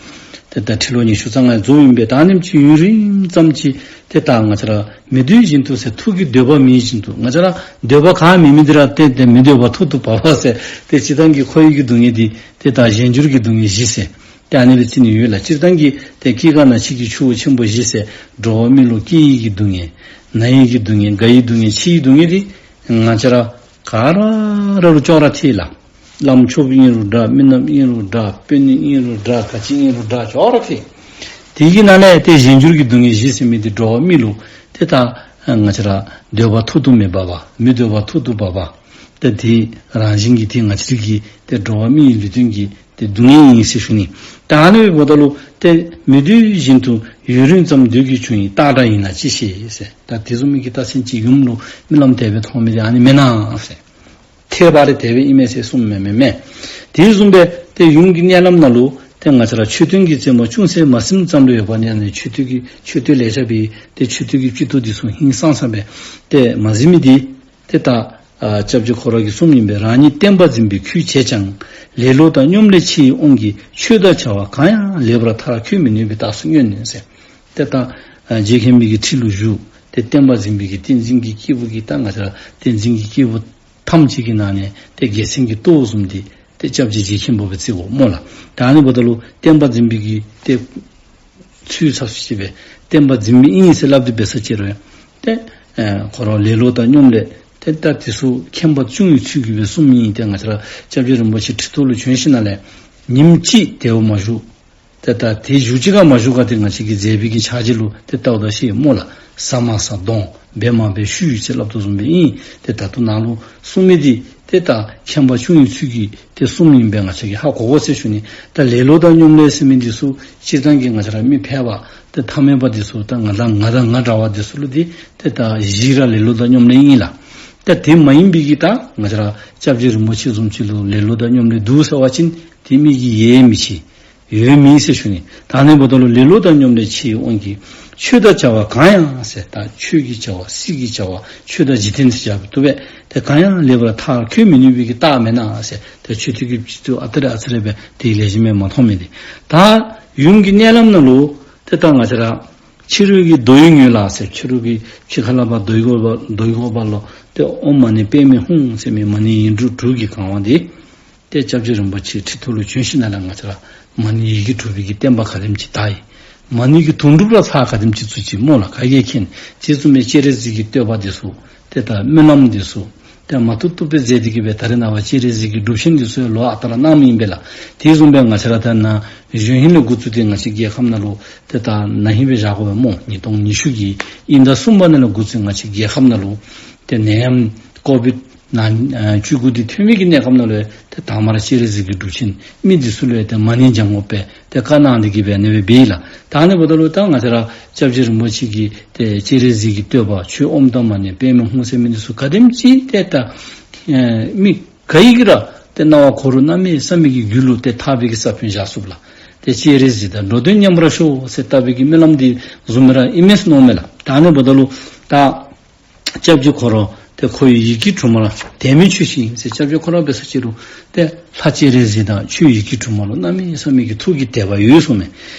ཏེ་ད་ཁྲི་ལོ་ཉི་ཤུ་རྩ་ལྔ་ཡང་རྫོགས་ཨིན་པས། ད་ཨ་ནེམ་ཅིག་ཡུན་རིང་ཙམ་ཅིག་ཏེ་ད་ང་བཅས་ར་མི་སྡོད་བཞིན་དུ་ཟེར་ཐུགས་ཀྱི་འདོད་པ་མེད་བཞིན་དུ་ང་བཅས་ར་འདོད་པ་ག་མེད་མི་འདི་ར་ཏེ་ཏེ་མི་འདོད་པ་ཐོག་ཏུ་བབ་པ་ཟེར་ཏེ་སྤྱིར་བཏང་གི་འཁོར་བའི་གི་སྡུག་བསྔལ་འདི་ཏེ་ད་གཞན་འགྱུར་གྱི་སྡུག་བསྔལ་བཞི་ཟེར་ཏེ་ཨ་ནི་སྦེ་རྩི་ནི་ཡོད་ལགས། སྤྱིར་བཏང་གི་ཏེ་སྐྱེ་རྒ་ན་འཆི་གི་ཆུ་བོ་ཆེན་པོ་བཞི་ཟེར་འགྲོ་བ་མི་ལུ་སྐྱེ་ཡི་གི་སྡུག་བསྔལ་ན་ཡི་གི་སྡུག་བསྔལ་རྒ་ཡི་སྡུག་བསྔལ་འཆི་ཡི་སྡུག་བསྔལ་འདི་ང་བཅས་ར་ག་ར་ར་ལུ་ཅོག་ར་འཐད་ལགས། བླམ་ཆོསཔ་ཨིན་རུང་འདྲ། མི་ནགཔ་ཨིན་རུང་འདྲ། དཔོན་ཨིན་རུང་འདྲ། ག་ཅི་ཨིན་རུང་འདྲ། ཅོག་ར་འཐད། དེ་གི་ནང་ལས་ཏེ་གཞན་འགྱུར་གྱི་སྡུག་བསྔལ་བཞི་ཟེར་མི་འདི་འགྲོ་བ་མི་ལུ་ཏེ་ད་ང་བཅས་ར་འདོད་པ་ཐོག་ཏུ་མི་བབ་པ། མི་འདོད་པ་ཐོག་ཏུ་བབ་པ། ཏེ་དེ་རང་བཞིན་གྱིས་ཏེ་ང་བཅས་ར་གི་ཏེ་འགྲོ་བ་མིའི་ལུས་རྟེན་གྱི་ཏེ་སྡུག་བསྔལ་ཨིན་ཟེར་ཞུ་ནི། ད་ཨ་ནི་འབདཝ་ད་ལུ་ཏེ་མི་སྡོད་བཞིན་དུ་ཡུན་རིང་ཙམ་སྡོད་ཀྱི་བྱུང་ཡི། རྟག་དྲག་ཡིན་ན་ཅི་ཤེས་ཟེར། ད་དེ་བཟུམ་མའི་གི་རྟགས་མཚན་ཅིག་ཡུམ་ལུ་རྨི་ལམ་དེ་སྦེ་མཐོང་མི་དེ་ཨ་ནི་མེན་ན་ཟེར། ཐེག་པ་རེ་དེ་སྦེ་ཨིན་མས་ཟེར་གསུངམ་མས་མས་མས། དེ་བཟུམ་སྦེ་ཏེ་ཡུམ་གྱི་མནལ་ལམ་ནང་ལུ་ཏེ་ང་བཅས་ར་མཆོད་རྟེན་གྱི་རྩེ་མོ་ཅུང་ཟད་མ་ཟིནམ་ཙམ་ལུ་ཡོད་པ་ནི་ཨ་ནི་མཆོད་རྟེན་གྱི་མཆོད་རྟེན་ལེ་ཤ་སྦེ་ཏེ་མཆོད་རྟེན་གྱི་སྤྱི་ཏོག་འདི་ཚུ་ཧིང་སངས་ས་སྦེ་ཏེ་མ་ཟིན་མི་འདི་ཏེ་ད་ཨ་སྐྱབས་རྗེ་ཁོ་ར་གིས་གསུངམ་ཨིན་པས། རང་ཉིད་བསྟན་པ་འཛིན་པའི་ཁུར་བྱས་ཀྱང་ལེ་ལོ་དང་སྙོམ་ལས་ཕྱིའི་དབང་གིས་ཆོས་དང་བྱ་བ་གང་ཡང་ལེགས་པར་མཐར་འཁྱོལ་མི་ནུས་པའི་རྟགས་སུ་མངོན་ནས་ཟེར། ཏེ་ད་ཨ་རྗེ་མཁན་པོའི་གི་ཁྲི་ལུ་བཞུགས་ཏེ་བསྟན་པ་འཛིན་པའི་གི་བསྟན་འཛིན་གྱི་སྐྱེས་བུ་གི་ད་ང་བཅས་ར་བསྟན་འཛིན་གྱི་སྐྱེས་བུ་ཐམས་ཅད་ཀྱི་ནང་ནས་ཏེ་རྒྱལ་མཚན་གྱི་ཏོག་བཟུམ་འདི་ཏེ་སྐྱབས་རྗེ་རྗེ་མཁན་པོ་སྦེ་བརྩི་དགོ་སྨོ་ལགས། ད་ཨ་ནི་འབདཝ་ད་ལུ་བསྟན་པ་འཛིན་པའི་གི་ཏེ་ཚུལ་ཚབས་སུ་བྱས་སྦེ་བསྟན་པ་འཛིན་མི་ཨིན་ཟེར་སླབ་སྟེ་འབད་ས་ཅིག་རུང་ཏེ་ཨེ་ཁོ་ར་ལེ་ལོ་དང་སྙོམ་ལས་ཏེ་ད་དེ་ཚུ་མཁྱེན་པ་ཆུང་བའི་ཚུལ་གྱིས་སྦེ་གསུངམ་ཨིན། ཏེ་ང་བཅས་ར་སྐྱབས་རྗེ་རིན་པོ་ཆེ་ཁྲི་ཐོག་ལུ་བྱོན་ཞིནམ་ལས་ཉིནམ་གཅིག་དེ་བ་མ་བཞུགས། ཏེ་ད་དེ་བཞུགས་ཅི་ག་མ་བཞུགས་ག་ཏེ་ང་བཅས་ཀྱིས་མཛད་པའི་གི་ཕྱག་རྗེས་ལུ་ཏེ་བལྟཝ་ད་ཤེས་སྨོ་ལགས། ཟ་མ་ཟ་གདོང་འབད་མ་འབད་ཤུལ་ཟེར་སླབ་དོ་བཟུམ་སྦེ་ཨིན། ཏེ་ད་ལྟོ་ནཱ་ལུ་གསུངས་མི་འདི་ཏེ་ད་མཁྱེན་པ་ཆུང་བའི་ཚུལ་གྱིས་ཏེ་གསུངམ་ཨིན་པས། ང་བཅས་ཀྱིས་ཧ་གོ་དགོ་ཟེར་ཞུ་ནི། ད་ལེ་ལོ་དང་སྙོམ་ལས་ཟེར་མི་འདི་ཚུ་སྤྱིར་བཏང་གི་ང་བཅས་ར་མི་ཕལ་པ་ཏེ་ཐ་མལ་པ་འདི་ཚུ་ད་ང་དང་ང་དང་ང་འདྲ་བ་འདི་ཚུ་ལུ་འདི་ཏེ་ད་གཞི་ར་ལེ་ལོ་དང་སྙོམ་ལས་ཨིན་ལགས། ད་དེ་མ་ཡིན་པའི་གི་ད་ང་བཅས་ར་སྐྱབས་རྗེ་རིན་པོ་ཆེ་བཟུམ་ཅིག་ལུ་ལེ་ལོ་དང་སྙོམ་ལས་འདུག་ཟེར་བ་ཅིན་དེ་མི་གིས་ཡེ་མི་ཆེ། ཡོད་མི་ཟེར་ཞུ་ནི། ད་ཨ་ནི་འབདཝ་ད་ལུ་ལེ་ལོ་དང་སྙོམ་ལས་ཕྱིའི་དབང་གིས་ཆོས་དང་བྱ་བ་གང་ཡང་ཟེར། ད་ཆོས་ཀྱི་བྱ་བ་སྲིད་ཀྱི་བྱ་བ་ཆོས་དང་འཇིག་རྟེན་ཟེར་བྱ་བ་འདུག་པས། ཏེ་གང་ཡང་ལེགས་པར་མཐར་འཁྱོལ་མི་ནུས་པའི་གི་རྟགས་མེན་ན་ཟེར། ཏེ་ཆོས་ཐོས་ཀྱི་སྤྱི་ཏོག་ཨ་ཙི་རེ་ཨ་ཙི་རེ་སྦེ་ཏེ་ལེགས་ཤོམ་སྦེ་མ་མཐོང་མི་འདི། ད་ཡུམ་གྱི་མནལ་ལམ་ནང་ལུ་ཏེ་ད་ང་བཅས་ར་ཕྱི་རོལ་གྱི་མདོ་ཡི་ངོས་ལ་ཟེར། ཕྱི་རོལ་གྱི་ཕྱི་ཁ་ལས་ཕར་མདོ་ཡི་སྒོ་ཕར་མདོ་ཡི་སྒོ་ཕར་ལུ་ཏེ་ཨོཾ་མ་ཎི་པདྨེ་ཧཱུྃ་ཟེར་མི་མ་ཎི་ཡིག་འབྲུ་དྲུག་གིས་གང་བ་འདི། ཏེ་སྐྱབས་རྗེ་རིན་པོ་ཆེ་ཁྲི་ཐོག་ལུ་བྱོན་ཞིནམ་ལས་ང་བཅས་ར་མ་ཎི་ཡི་གེ་དྲུག་པའི་གི་བསྟན་པ་ག་དེམ་ཅིག་དར་ཡི། མ་ཎི་གི་དུང་སྒྲུབ་ར་ཚར་ག་དེམ་ཅིག་ཚུད་ཅི་སྨོ་ལགས། ག་གིས་མཁྱེན། རྗེ་བཙུན་མའི་སྤྱན་རས་གཟིགས་ཀྱི་བསྟོད་པ་འདི་ཚུ་ཏེ་ད་སྨོན་ལམ་འདི་ཚུ་ཏེ་མ་བཏུབ་བཏུབ་སྦེ་མཛད་དེ་གི་སྦེ་ད་རེས་ནངས་པ་སྤྱན་རས་གཟིགས་ཀྱི་སྒྲུབ་ཆེན་འདི་ཚུ་ལོག་ཨ་རྟག་ར་གནངམ་ཨིན་པས་ལགས། དེ་བཟུམ་སྦེ་ང་བཅས་ར་ད་ན་གཞོན་ཧིང་ལས་འགོ་བཙུགས་ཏེ་ང་བཅས་རྒྱལ་ཁབ་ནང་ལུ་ཏེ་ད་ན་ཧིང་སྦེ་བཞག་དགོ་པས་སྨོ། ཉིས་སྟོང་ཉི་ཤུ་གི་དབྱིན་ཟླ་གསུམ་པ་ནང་ལས་འགོ་བཙུགས་ང་བཅས་རྒྱལ་ཁབ་ནང་ལུ་ཏེ་ནད་ཡམས་ཀོ་བིཌ་ན་ཨ་བཅུ་དགུ་འདི་ཐོན་མི་གི་གནས་སྐབས་ནང་ལུ་ཏེ་དང་མ་ར་སྤྱན་རས་གཟིགས་ཀྱི་སྒྲུབ་ཆེན་མི་འདི་ཚུ་ལུ་ཏེ་མ་ཎི་བགྱང་དགོ་པས་ཏེ་བཀའ་གནང་སྟེ་གི་སྦེ་ཨ་ནི་སྦེ་འབད་ཡི་ལགས། ད་ཨ་ནི་འབདཝ་ད་ལུ་ད་ང་བཅས་ར་སྐྱབས་རྗེ་རིན་པོ་ཆེ་གི་ཏེ་སྤྱན་རས་གཟིགས་ཀྱི་བསྟོད་པ་ཆོས་ཨོཾ་དང་མ་ཎི་པདྨེ་ཧཱུྃ་ཟེར་མི་འདི་ཚུ་ག་དེམ་ཅིག་ཏེ་ད་ཨེ་མི་ག་ཡི་གིས་ར་ ཏེ་སྣང་བ་འཁོར་ལོ་གནམ་མེད་ས་མེད་ཀྱི་རྒྱུད་ལུ་ཏེ་ཐར་པའི་གི་ས་བོན་བཞག་ཚུགསཔ་ལགས། ཏེ་སྤྱན་རས་གཟིགས་དང་འགྲོ་དོན་མཉམ་པར་ཤོག་ཟེར་བཏབ་པའི་གི་སྨོན་ལམ་འདི་བཟུམ་ར་ཨིན་མས་ཟེར་མནོཝ་མས་ལགས། ད་ཨ་ནི་འབདཝ་ད་ལུ་ད་སྐྱབས་རྗེ་ཁོ་ར་ཏེ་ཁོ་ཡི་ཡི་གེ་དྲུག་མ་ལ་དད་མོས་ཆོས་བཞིན་ཟེར། སྐྱབས་རྗེ་ཁོ་ར་འབད་ས་ཅིག་རུང་ཏེ་ལྷ་སྤྱན་རས་གཟིགས་དང་ཆོས་ཡི་གེ་དྲུག་མ་ལུ་གནམ་མེད་ས་མེད་ཀྱི་ཐུགས་ཀྱི་དད་པ་ཡོད་ཟེར་མས།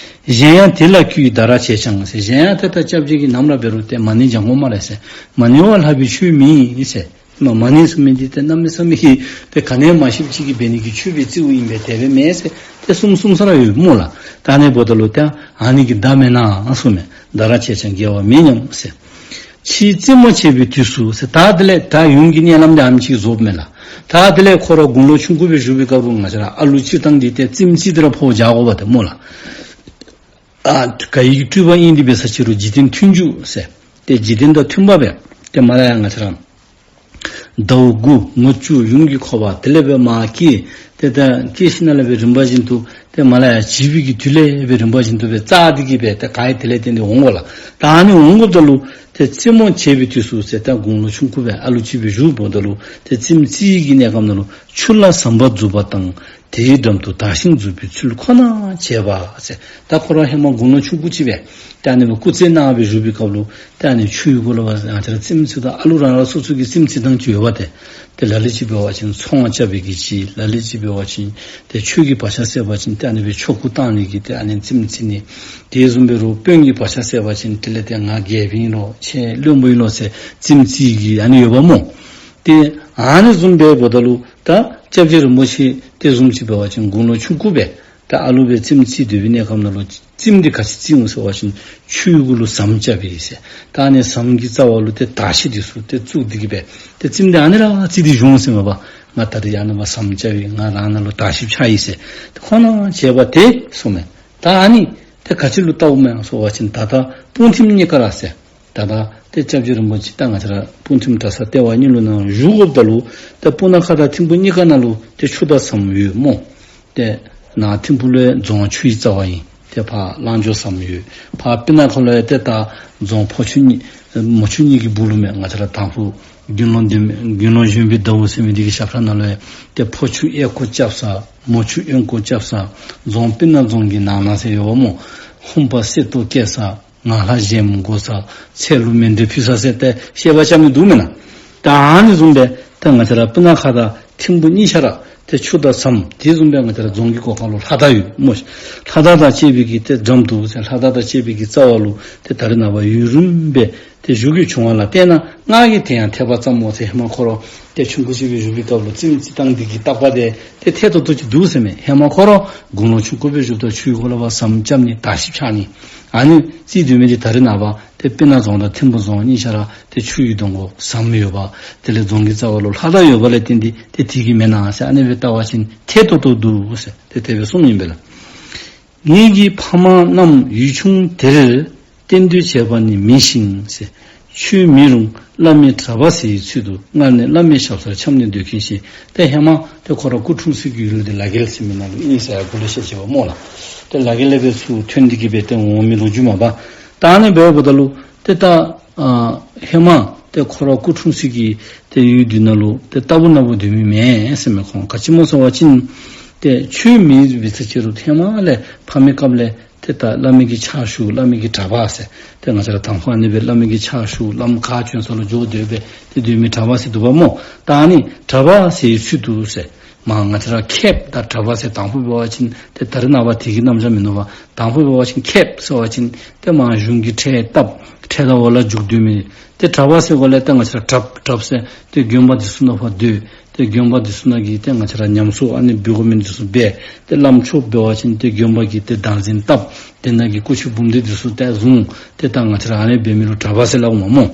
གཞན་ཡང་དེ་ལ་གུས་བདག་ར་བྱས་ཀྱང་ཟེར། གཞན་ཡང་ཏེ་ད་སྐྱབས་རྗེ་གིས་ནམ་ར་འབད་རུང་ཏེ་མ་ཎི་བགྱང་དགོ་སྨ་རེ་ཟེར། མ་ཎི་བ་ལྷག་པའི་ཆོས་མེད་ཟེར། མ་མ་ཎི་ཟེར་མི་འདི་ཏེ་གནམ་མེད་ས་མེད་ཀྱི་ཏེ་ག་ནི་མ་ཤེསཔ་ཅིག་གིས་འབད་ནི་གི་ཆོས་སྦེ་བརྩིཝ་ཨིན་པས། དེ་སྦེ་མེན་ཟེར་ཏེ་གསུངས་གསུངས་ས་ར་ཡོད་སྨོ་ལགས། ད་ཨ་ནི་འབདཝ་ད་ལུ་ཏེ་ཨ་ནི་གིས་བདའ་མེན་ན་ཟེར་མས། བདག་ར་བྱས་ཀྱང་འགལ་བ་མེད་སྙམ་ཟེར། ཕྱིས་རྩེད་མོ་བྱེད་པའི་དུས་སུ་ཟེར། ད་དེ་ལས་ད་ཡུམ་གྱི་མནལ་ལམ་འདི་ཨ་ནེམ་ཅིག་རྫོགསཔ་མས་ལགས། ད་དེ་ལས་ཁོ་ར་དགུང་ལོ་ཆུང་ཀུ་སྦེ་བཞུགས་པའི་སྐབས་ལུ་ང་བཅས་ར་ཨ་ལུ་སྤྱིར་བཏང་འདི་ཏེ་རྩེདམོ་རྩེ་སྟེ་ར་ཕོཝ་རྒྱག་དགོཔ་འདི་སྨོ་ལགས། ཨ་ག་ཡི་གི་སྤྲུལ་པ་ཨིན་ཏེ་འབད་ས་ཅིག་རུང་འཇིག་རྟེན་མཐུན་འཇུག་ཟེར། ཏེ་འཇིག་རྟེན་དང་མཐུན་པ་སྦེ་ཏེ་མ་ལ་ཡ་ང་བཅས་ར་ཟླཝ་དགུ་ངོ་བཅུ་ཡུམ་གྱི་འཁོར་བ་དེ་ལས་སྦེ་མར་སྐྱེས། ཏེ་ད་སྐྱེས་ཞིནམ་ལས་སྦེ་རིམ་པ་བཞིན་དུ་ཏེ་མ་ལ་ཡ་བྱིས་པའི་གི་དུས་ལས་སྦེ་རིམ་པ་བཞིན་དུ་སྦེ་བཙའ་སྟེ་གི་སྦེ་ཏེ་ག་ཡི་དེ་ལས་བརྟེན་ཏེ་འོང་དགོ་ལགས། ད་ཨ་ནི་འོང་དགོཔ་ད་ལུ་ཏེ་རྩེད་མོ་བྱེད་པའི་དུས་སུ་ཟེར། ད་དགུང་ལོ་ཆུང་ཀུ་སྦེ་ཨ་ལུ་ཅིག་སྦེ་བཞུགསཔ་ད་ལུ་ཏེ་རྩེདམོ་རྩེ་གི་གནས་སྐབས་ནང་ལུ་ཆུ་ལ་ཟམ་པ་འཛུགས་པ་དང་དེའི་འགྲམ་དུ་དར་ཤིང་འཛུགས་པའི་ཚུལ་ཁོ་ན་བྱེད་པ་ཟེར། ད་ཁོ་ར་ཧེ་མ་དགུང་ལོ་ཆུང་ཀུ་ཅིག་སྦེ་ཏེ་ཨ་ནི་སྦེ་སྐུ་རྩེད་ནང་སྦེ་བཞུགས་པའི་སྐབས་ལུ་ཏེ་ཨ་ནི་ཆུའི་གུ་ལུ་བ་ང་བཅས་ར་རྩེདམོ་རྩེ་ད་ཨ་ལུ་རང་རང་སོ་སོ་གི་རྩེདམོ་རྩེ་ཐངས་ཅིག་ཡོད་པ་ཏེ། ཏེ་ལ་ལུ་ཅིག་འབད་བ་ཅིན་ཚོང་རྐྱབ་པའི་གི་ཅིག། ལ་ལུ་ཅིག་འབད་བ་ཅིན་ཏེ་ཆོས་ཀྱི་བག་ཆགས་སད་པ་ཅིན་ཏེ་ཨ་ནི་སྦེ་ཆོ་ག་བཏང་ནི་གི་ཏེ་ཨ་ནི་རྩེདམོ་རྩེ་ནི། དེ་བཟུམ་འབད་རུང་དཔོན་གྱི་བག་ཆགས་སད་པ་ཅིན་དེ་ལས་ཏེ་ང་རྒྱལཔོ་ཨིན་ལོ་ཁྱེད་བློན་པོ་ཨིན་ལོ་ཟེར་རྩེདམོ་རྩེ་གི་ཨ་ནི་ཡོདཔ་སྨོ། ཏེ་ཨ་ནི་བཟུམ་སྦེ་འབདཝ་ད་ལུ་ད་སྐྱབས་རྗེ་རིན་པོ་ཆེ་དེ་བཟུམ་ཅིག་འབད་བ་ཅིན་དགུང་ལོ་ཆུང་ཀུ་སྦེ་ད་ཨ་ལུ་སྦེ་རྩེདམོ་རྩེ་སྡོད་པའི་གནས་སྐབས་ནང་ལུ་རྩེདམོ་འདི་ག་ཅི་རྩེ་འོང་ཟེར་བ་ཅིན་ཆུའི་གུ་ལུ་ཟམ་རྐྱབ་པས་ཟེར། ད་ཨ་ནི་ཟམ་གྱི་རྩ་བ་ལུ་ཏེ་དར་ཤིང་འདི་ཚུ་ཏེ་བཙུགས་ཏེ་གི་སྦེ་ཏེ་རྩེདམོ་འདི་ཨ་ནི་ར་རྩེ་སྟེ་བཞུགས་འོང་ཟེར་མས་པ། ང་ད་རེས་ཨ་ནི་སྦེ་ཟམ་རྐྱབ་པས། ང་རང་ནང་ལུ་དར་ཤིང་འཕྱར་ཡི་ཟེར། ཏེ་ཁོ་ན་བྱེད་པ་དེ་ཟེར་མས། ད་ཨ་ནི་ཏེ་ག་ཅི་ལུ་བལྟཝ་མས་ཟེར་བ་ཅིན་ད་ལྟ་སྤུངས་ཐིམ་གཉིས་ཀ་ར་ཟེར། ད་ལྟ་ཏེ་སྐྱབས་རྗེ་རིན་པོ་ཆེ་ད་ང་བཅས་ར་སྤུངས་ཐིམ་གྲྭ་ས་ལྟེ་བ་གཉིས་ལུ་ནང་བཞུགས་དགོཔ་ད་ལུ་ཏེ་སྤུ་ན་ཁ་དང་ཐིམ་ཕུ་གཉིས་ཀ་ནང་ལུ་ཏེ་ཆུ་དང་ཟམ་ཡོད་སྨོ། ཏེ་ནཱ་ཐིམ་ཕུ་ལུ་རྫོང་ཆུ་ཡི་རྩ་བ་ཨིན། ཏེ་ཕར་གླང་སྦྱོར་ཟམ་ཡོད། ཕར་སྤུ་ན་ཁ་ལུ་ཡང་ཏེ་ད་རྫོང་ཕོ་ཆུ་གཉིས་མོ་ཆུ་གཉིས་ཀྱི་སྦུག་ལུ་མས། ང་བཅས་ར་དང་ཕུ་དགེ་སློང་དེ་དགེ་སློང་གཞོན་པའི་ཟླཝ་ཟེར་མི་འདི་གི་ཞབས་ཁྲ་ནང་ལུ་ཡང་ཏེ་ཕོ་ཆུ་གཡས་སྐོར་རྐྱབ་ས་མོ་ཆུ་གཡོན་སྐོར་རྐྱབ་ས་རྫོང་སྤུ་ན་རྫོང་གི་ནང་ན་ཟེར་ཡོདཔ་སྨོ། ཧཱུྃ་ཕཊ་གསེར་ཏོག་བཀལ་ས། ངང་ལྷ་བཞེངས་དགོ་ས། ཚལ་ལུ་མཎྜལ་ཕུལ་ས་ཟེར་ཏེ་བཤད་པ་རྐྱབ་ནི་འདུག་མེན་ན། ད་ཨ་ནི་བཟུམ་སྦེ་ད་ང་བཅས་ར་སྤུ་ན་ཁ་དང་ཐིམ་ཕུ་གཉིས་ཆ་ར་ཏེ་ཆུ་དང་ཟམ་དེ་བཟུམ་སྦེ་ང་བཅས་ར་རྫོང་གི་སྒོ་ཁར་ལུ་ལྷ་དར་ཡོད་སྨོ་ཤིག། ལྷ་དར་དང་བཅས་པའི་གི་ཏེ་འགྲམ་དུ་ཟེར་ལྷ་དར་དང་བཅས་པའི་གི་རྩ་བ་ལུ་ཏེ་ད་རེས་ནངས་པ་ཡུན་རིངམོ་སྦེ་ཏེ་བཞུགས་ཀྱི་བྱུང་བ་ལ་བརྟེན་ནཱ་ང་གིས་དེ་ཡང་འཐད་པ་ཙམ་མོ་ཟེར། ཧེ་མ་ཁོ་ར་ཏེ་ཆུང་ཀུ་ཅིག་སྦེ་བཞུགས་པའི་སྐབས་ལུ་རྩེདམོ་རྩེ་ཐངས་འདི་གི་བརྟག་པ་དེ་ཏེ་འཐད་ཏོག་ཏོ་ཅིག་འདུག་ཟེར་མས། ཧེ་མ་ཁོ་ར་དགུང་ལོ་ཆུང་ཀུ་སྦེ་བཞུགསཔ་ད་ཆུའི་གུ་ལུ་ཕར་ཟམ་རྐྱབ་ནི་དར་ཤིང་འཕྱར་ནི་ཨ་ནི་རྩེད་སྡོད་མི་འདི་ད་རེས་ནངས་པ་ཏེ་སྤུ་ན་རྫོང་དང་ཐིམ་ཕུ་རྫོང་གཉིས་ཆ་ར་ཏེ་ཆུ་ཡི་གདོང་ཁར་ཟམ་ཡོད་པ། དེ་ལས་རྫོང་གི་རྩ་བ་ལུ་ལྷ་དར་ཡོད་པ་ལས་བརྟེན་ཏེ་ཏེ་དེ་གིས་མེན་ན་ཟེར་ཨ་ནི་སྦེ་བལྟ་བ་ཅིན་འཐད་ཏོག་ཏོ་འདུག་ཟེར་ཏེ་དེ་སྦེ་གསུངམ་ཨིན་པས་ལགས། ངེད་ཀྱི་ཕ་མ་རྣམས་ཡུལ་ཆུང་དེར་གཏན་སྡོད་བྱས་པ་ནི་མིན་ཞིང་ཟེར། ཆོས་མེད་རུང་བླ་མའི་གྲྭ་པ་ཟེར་བའི་ཚུལ་དུ་སྔར་ནས་བླ་མའི་ཞབས་སར་འཁྱམས་ནས་སྡོད་མཁན་ཞིག། ཏེ་ཧེ་མ་ཏེ་ཁོ་ར་སྐུ་འཁྲུངས་ས་གི་ཡུལ་འདི་ལ་རྒལ་ཟེར་མི་ནང་ལུ་ཨིན་ཟེར་ཡར་གུ་ལས་བཤད་ཅི་པ་སྨོ་ལགས། ཏེ་ལ་རྒལ་ལས་སྦེ་ཚུར་ཐོན་ཏེ་གི་སྦེ་ཏེ་འོང་མི་ལོ་རྒྱུས་མས་པ། ད་ཨ་ནི་འབདཝ་ད་ལུ་ཏེ་ད་ཨ་ཧེ་མ་ཏེ་ཁོ་ར་སྐུ་འཁྲུངས་ས་གི་ཏེ་ཡུལ་འདི་ནང་ལུ་ཏེ་རྟག་བུ་ནག་པོ་སྡོད་མི་མེན་ཟེར་མས། ཁོང་ག་ཅི་སྨོ་ཟེར་བ་ཅིན་ཏེ་ཆོས་མེད་པའི་ཚེ་ཅིག་རུང་ཧེ་མ་ལས་ཕ་མའི་སྐབས་ལས་ཏེ་ད་བླ་མའི་གི་ཕྱག་ཞུ་བླ་མའི་གི་གྲྭ་པ་ཟེར། ཏེ་ང་བཅས་ར་དང་ཕུ་ཨ་ནི་སྦེ་བླ་མའི་གི་ཕྱག་ཞུ་བླམ་ག་བྱོན་ས་ལུ་འགྱོ་སྡོད་སྦེ་ཏེ་སྡོད་མི་གྲྭ་པ་ཟེར་འདུག་པ་སྨོ། ད་ཨ་ནི་གྲྭ་པ་ཟེར་བའི་ཚུལ་དུ་ཟེར། མ་ང་བཅས་ར་མཁསཔ་དང་གྲྭ་པ་ཟེར་དང་ཕུ་འབད་བ་ཅིན་ཏེ་ད་རེས་ནངས་པ་དེ་གི་རྣམ་གཞག་མིན་ནུག་པ། དང་ཕུ་འབད་བ་ཅིན་མཁསཔ་ཟེར་བ་ཅིན་ཏེ་མ་གཞུང་གི་ཁྲལ་བཏབ་ཁྲལ་དང་འོག་ལུ་འཇུག་སྡོད་མི། ཏེ་གྲྭ་པ་ཟེར་སྒོ་ལས་ཏེ་ང་བཅས་ར་གྲབ་གྲབ་ཟེར་ཏེ་དགོན་པ་འདི་ཚུ་ནང་ཕར་སྡོད། ཏེ་དགོན་པ་འདི་ཚུ་ནང་གི་ཏེ་ང་བཅས་ར་ཉམས་གསོ་ཨ་ནི་འབད་དགོ་མི་འདི་ཚུ་འབད། ཏེ་བླམ་ཆོསཔ་འབད་བ་ཅིན་ཏེ་དགོན་པ་གི་ཏེ་བདག་འཛིན་བཏབ། དེ་ནང་གི་སྐུ་མཆོད་འབུམ་སྡེ་འདི་ཚུ་ཏེ་བཟུང་། ཏེ་ད་ང་བཅས་ར་ཨ་ནི་འབད་མི་ལུ་གྲྭ་པ་ཟེར་སླབ་འོང་མས་སྨོ།